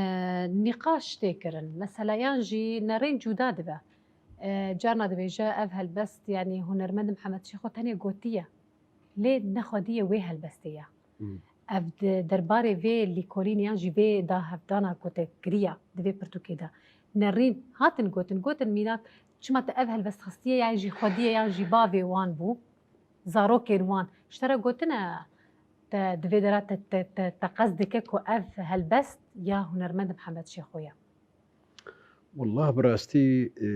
nîqaş tê kirin. Mesela yan jî nerên cuda dibe. E, carna dibêje ev helbest, yanî hunermend Mihemed Şêxo tenê gotiye. Lê nexwediyê wê helbestê ye. Hmm. Ev di derbarê vê lîkolînê yan jî vê dahevdana ku te kiriya di vê pirtûkê de nerîn hatin gotin, gotin mînak, çima te ev helbest xistiye, yan jî xwediyê yan jî bavê wan bû, zarokên wan ji te re gotine, te di vê dera te, te, te, te qesd dike ku ev helbest ya hunermend Mihemed Şêxo ye? Wallah bi rastî, e,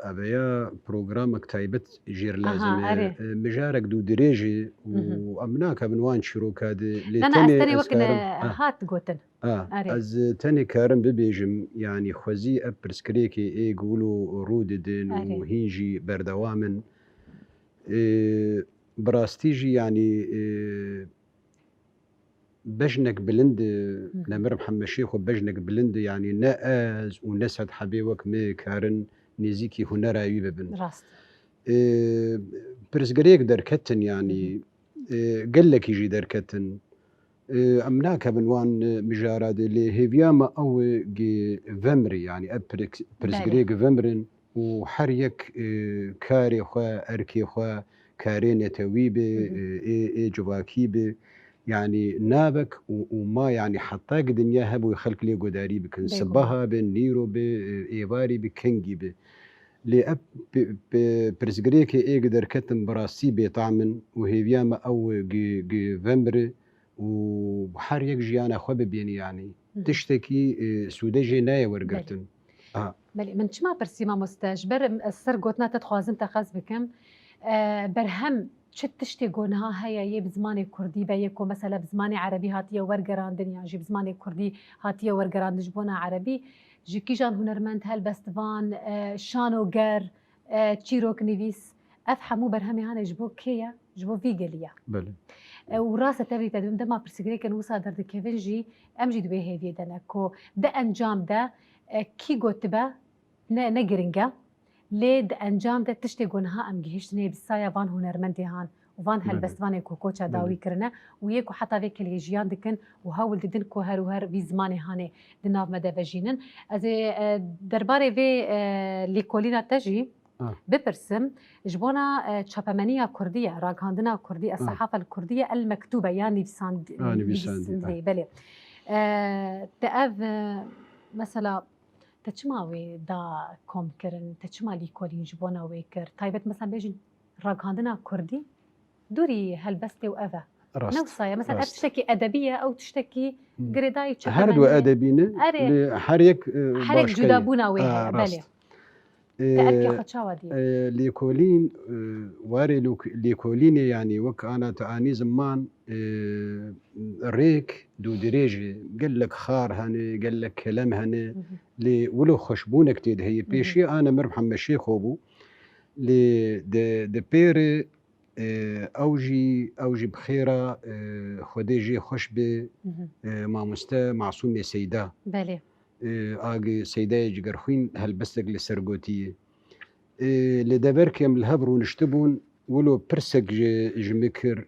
eveya programek taybet jêr lazim e. E, mijarek dû dirêj e û em nakevin wan çîroka de. Lê Na, na, ez tenê tenê ez wek ne karim, ha. hat gotin. Ha, Erê. ez tenê karim bibêjim, yanî xwezî ev pirsgirêkê ê ku wilo rû didin û Erê. hîn jî berdewam in. E, bi rastî jî, yanî, e, bejnek bilind, Hı hı. Nemir Mihemed Şêxo bejnek bilind, yanî ne ez û ne sed hebê wek me karin nêzîkî hunera wî bibin. Rast. E, pirsgirêk derketin, yanî, Hı hı. e, gelekî jî derketin. E, em nakevin wan, e, mijara de, lê hêviya me ew e gi vemri, yanî ev pirik-, Belê. pirsgirêk vemrin û her yek, e, karê xwe, erkê xwe, karê netewî be, Hı hı. e, ê, ê civakî be, yanî navek û, û ma, yanî heta gi dinya hebû xelk lê guhdarî bikin. Bêguman. Sibeha be, nîro be, e, êvarî be, kengî be. Lê ev pi-, pi-, pirsgirêkê ê gi derketin bi rastî bêtam in û hêviya me ew gi, gi vemri û her yek jiyana xwe bibînî, yanî Hı hı. tiştekî, e, sûde jê nayê wergirtin. Belê. Ha. Belê, min çima pirsî mamoste? Ji ber em, ez ser gotina te dixwazim teqez bikim. E, berhem çi tiştê ku niha heye yê bi zimanê kurdî be, yê ku mesela bi zimanê erebî hatiye wergerandin yan jî bi zimanê kurdî hatiye wergerandin ji bona erebî, ji kîjan hunermend, helbestvan, e, şanoger, e, çîroknivîs, ev hemû berhemê hane ji bo kê ye? Ji bo vî gelî ye. Belê. E, û rast e, tevlî te dibim, dema pirsgirêkên wisa derdikevin jî, em jî di wê hêviyê de ne ku di encam de, e, kî gotibe, ne, ne giring e. Lê di encam de tiştê ku niha em gihiştinê bi saya van hunermendê han û van Belê. helbestvanê ku koça Belê. dawî kirine û yê ku heta vê keliyê jiyan dikin û hewl didin ku her û her vî zimanê hanê di nav me de vejînin. Ez ê, e, derbarê vê, e, lîkolîna te jî Ah. bipirsim. Ji bona, e, çapemeniya kurdî ye, ragihandina kurdî, Ah. Essehafa l-Kurdîye el-Mektûbe ya nivîsand-, Ah, nivîsandî, nivîsandî, ah. belê. E, te ev, e, mesela, te çima wê da komkirin, te çima lîkolîn ji bona wê kir? Taybet mesela bêjin ragihandina kurdî dûrî helbestê û ev e. Rast, Ne wisa ye? Mesela ev rast. tiştekî edebî ye, ew tiştekî Hmm. girêdayî Her du çepemenî ye. edebî ne, Erê. lê her yek, e, Her yek başka ye. cudabûna wê Ah, heye, rast. belê. Te erkê Ee, xwe çawa dî? e, lêkolîn, e, warê lok-, lêkolînê, yanî wek ana tu anî ziman, e, rêk dûdirêj e. Gelek xar hene, gelek kelem hene. Hı hı. Lê wilo xweşbûnek tê de heye. Hı hı. Pêşî ana Mir Mihemed Şêxo bû. Lê di, di pêrê, e, ew jî, ew jî bi xêra, e, Xwedê jê xweş be, Hı hı. e, mamoste Masûmê Seyda. Belê. E, a gi Seydayê Cigerxwîn helbestek li ser gotiye. E, li deverkê em li hev rûniştibûn, wilo pirsek ji, ji min kir,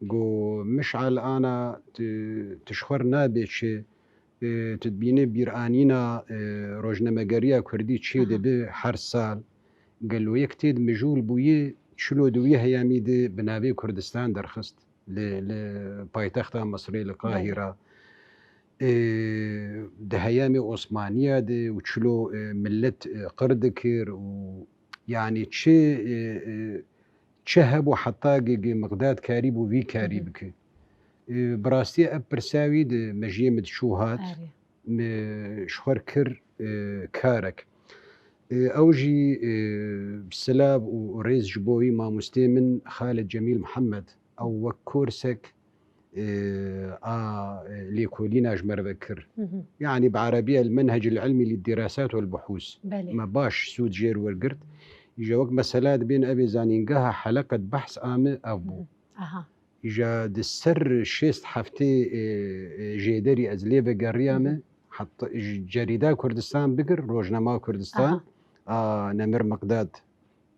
got, Mişal ana, tu, tu ji xwe re nabê çi, e, tu dibînî bîranîna, e, rojnamegeriya kurdî çê Aha. dibe her sal. Gelo yek tê de mijûl bûye, çilo di wî heyamî de bi navê Kurdistan derxist. Li, li paytexta Misirê, li Belê. Qahîra. Ê, di heyamê Osmaniya de û çilo, e, millet, e, qir dikir û, yanî çi, e, e, çi hebû heta gi, gi Miqdad karîbû vî karî Hı hı. bike. E, bi rastî ev pirsa wî di mejiyê min diçû hat. Erê. Me ji xwe re kir, e, karek. E, ew jî, e, silav û rêz ji bo wî mamostê min Xalid Cemîl Mihemed, ew wek korsek, e, a, e, lêkolîna ji me re ve kir. Hı hı. Yanî bi erebî el-Menhec el-Ilmî lid-Dirasat wel-Buhûs. Belê. Me baş sûd jêr wergirt. Îja wek mesela dibên evê zanîngeha heleqet behs a me ev bû. Hı hı. Aha. Îja di ser şêst heftê, e, e, jêderî ez lê vegeriyame, Hı hı. heta ji Cerîda Kurdistan bigir, Rojnama Kurdistan, Aha. a Nemir Miqdad,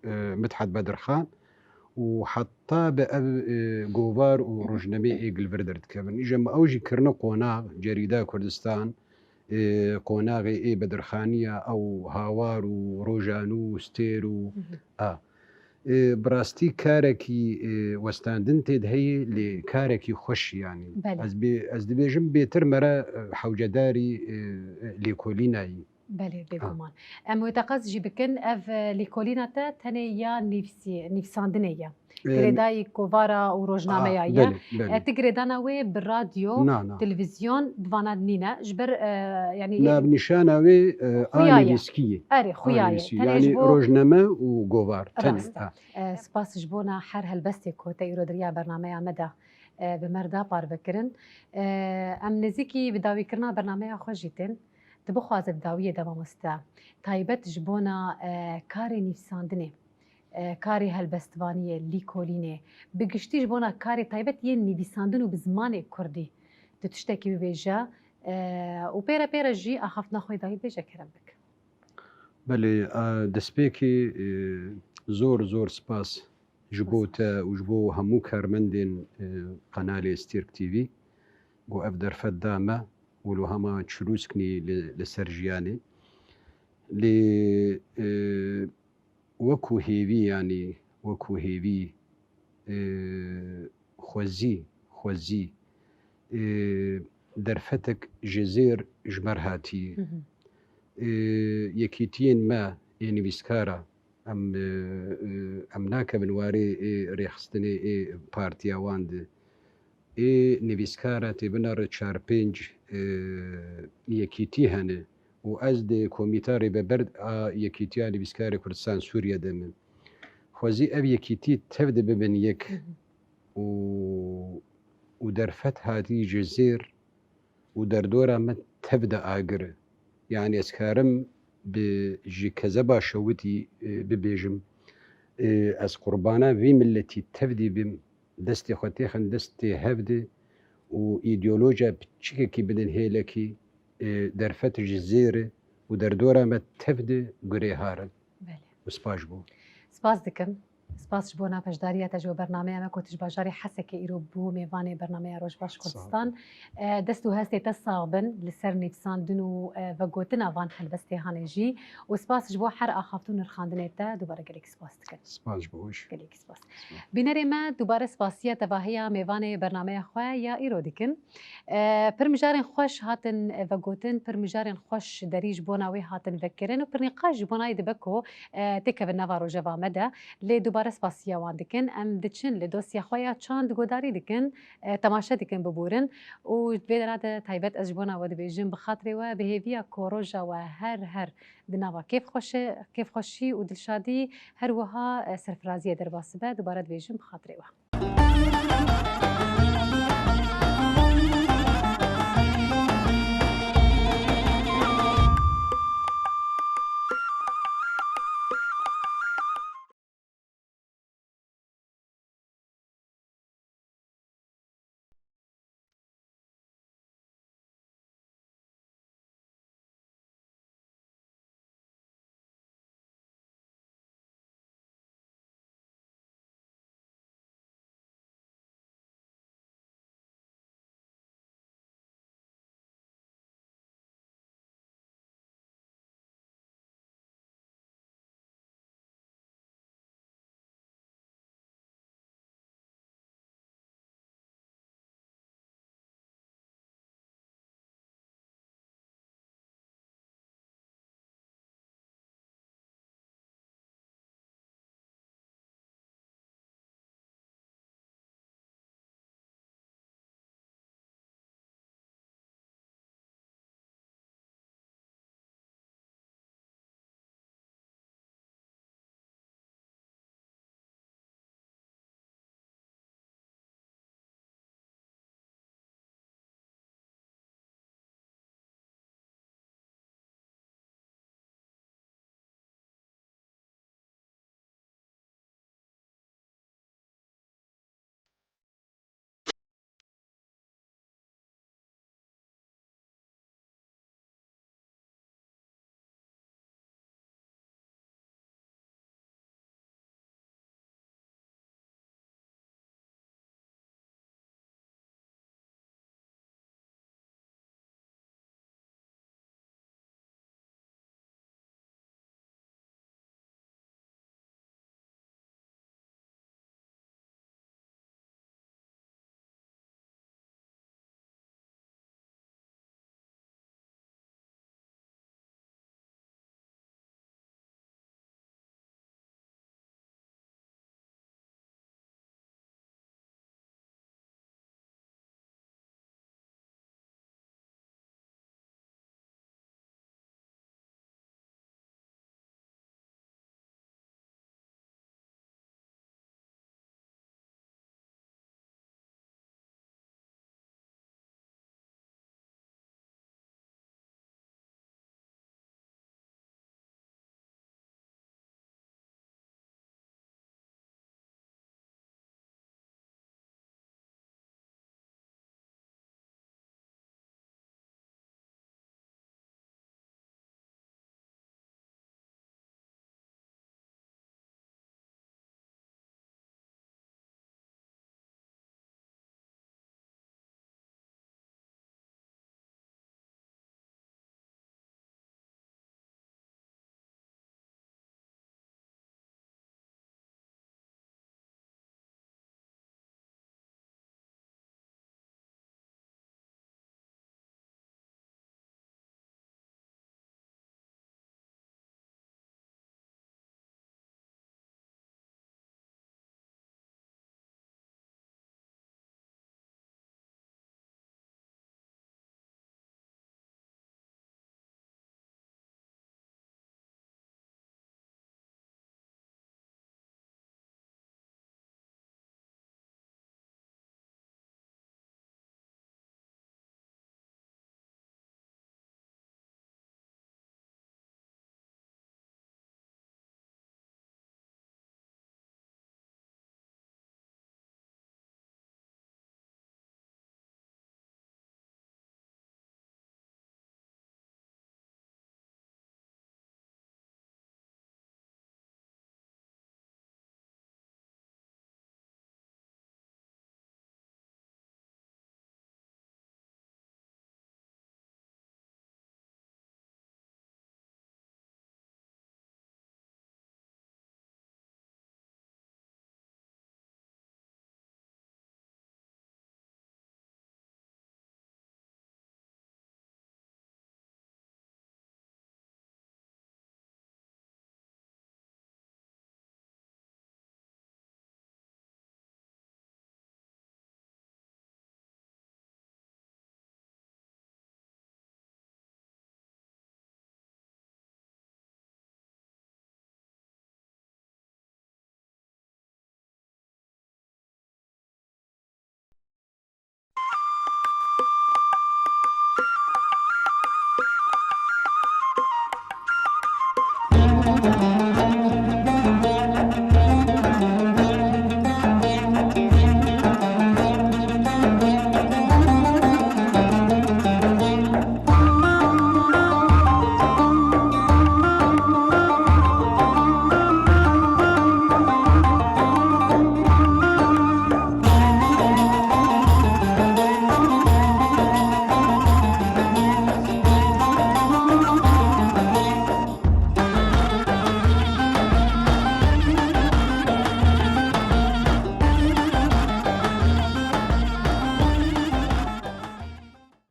e, Midhat Bedirxan û heta bi ev, e, govar û Hı hı. rojnameyê ê gilvir derdikevin. Îja me ew jî kirine qonax, Cerîda Kurdistan, e, qonaxê ê Bedirxaniya, ew Hawar û Rojanû û Stêr û Hı hı. a. E, bi rastî karekî, e, westandin tê de heye, lê karekî xweş, yanî. Belê. Ez bê, ez dibêjim bêtir me re, e, hewcedarî, e, lêkolînayî. Belê, bêguman. Em wê teqez jî bikin, ev, e, lêkolîna te tenê ya nivîsî-, nivîsandinê ye. E, Girêdayî kovara û rojnameya ye. Belê, belê. E, tu girêdana wê bi radyo, Na, na. televîzyon, bi vana nîne. Ji ber, e, yanî Navnîşana wê, e, Xuya ye. anivîskî ye. Erê, xuya ye. Anivîskî. Tenê Yanî ji bo rojname û govar. Tenê. Rast e. Ha. E, spas ji bona her helbestê ku te îro di riya bernameya me de, e, bi me re da parve kirin. E, em nêzîkî bi dawîkirina bernameya xwe jî tên. Tu bixwaze di dawiyê de mamoste, taybet ji bona, e, karê nivîsandinê, e, karê helbestvaniyê, lîkolînê, bi giştî ji bona karê taybet yên nivîsandin û bi zimanê kurdî, tu tiştekî bibêje, e, û pê re pê re jî axaftina xwe dayî bêje kerem bik. Belê, e, destpêkê, e, zor, zor spas ji bo Spas. te û ji bo hemû karmendên, e, qenalê Stêrk T V ku ev derfet da me û li hema çirûsknî li, li ser jiyanê. Lê, e, wekû hêvî, yanî wekû hêvî, e, xwezî, xwezî, e, derfetek ji zêr ji me re hatî. Hı hı. E, yekîtiyên me ê nivîskara, em, e, e, em nakevin warê ê rêxistinê ê partiya wan de. Ê nivîskara tê binere çar pênc, e, yekîtî hene û ez di Komîta Rêveber a Yekîtiya Nivîskarê Kurdistan Sûriye de me. Xwezî ev yekîtî tev de bibin yek Hı hı. û, û derfet hatî ji zêr û derdora me tev de agir e. Yanî ez karim bi, ji kezeba şewitî, e, bibêjim, e, ez qurbana vî miletî tev de bim, destê xwe têxin destê hev de û îdeolojiya piçikekî bidin hêlekî, e, derfet ji zêr e û derdora me tev de gurêhar in. Belê. Û spas ji bo. Spas dikim. Spas ji bona beşdariya te ji bo bernameya me ku tu ji bajarê Hesekê îro bû mêvanê bernameya Rojbaş Sağ ol. Kurdistan. E, dest û hestê te sax bin li ser nivîsandin û, e, vegotina van helbestê hanê jî. Û spas ji bo her axaftin û nirxandinê te. Dubare gelek spas dikim. Spas ji bo we jî. Gelek spas. Spas. Bînerê me, dubare spasiya tevahiya mêvanê bernameya xwe ya îro dikin. E, pir mijarên xweş hatin vegotin, pir mijarên xweş derî ji bona wê hatin vekirin û pir nîqaş ji bona wê dibe ku, e, têkevin nava rojeva me de. Lê dubare spasiya wan dikin. Em diçin li dosya xwe ya çand guhdarî dikin, e, temaşe dikin, biborin. Û di vê dera de taybet ez ji bona we dibêjim, bi xatirê we, bi hêviya ku roja we her her di nava kêfxweşi-, kêfxweşî û dilşadî, her wiha, e, serfiraziyê derbas bibe, dubare dibêjim, bi xatirê we.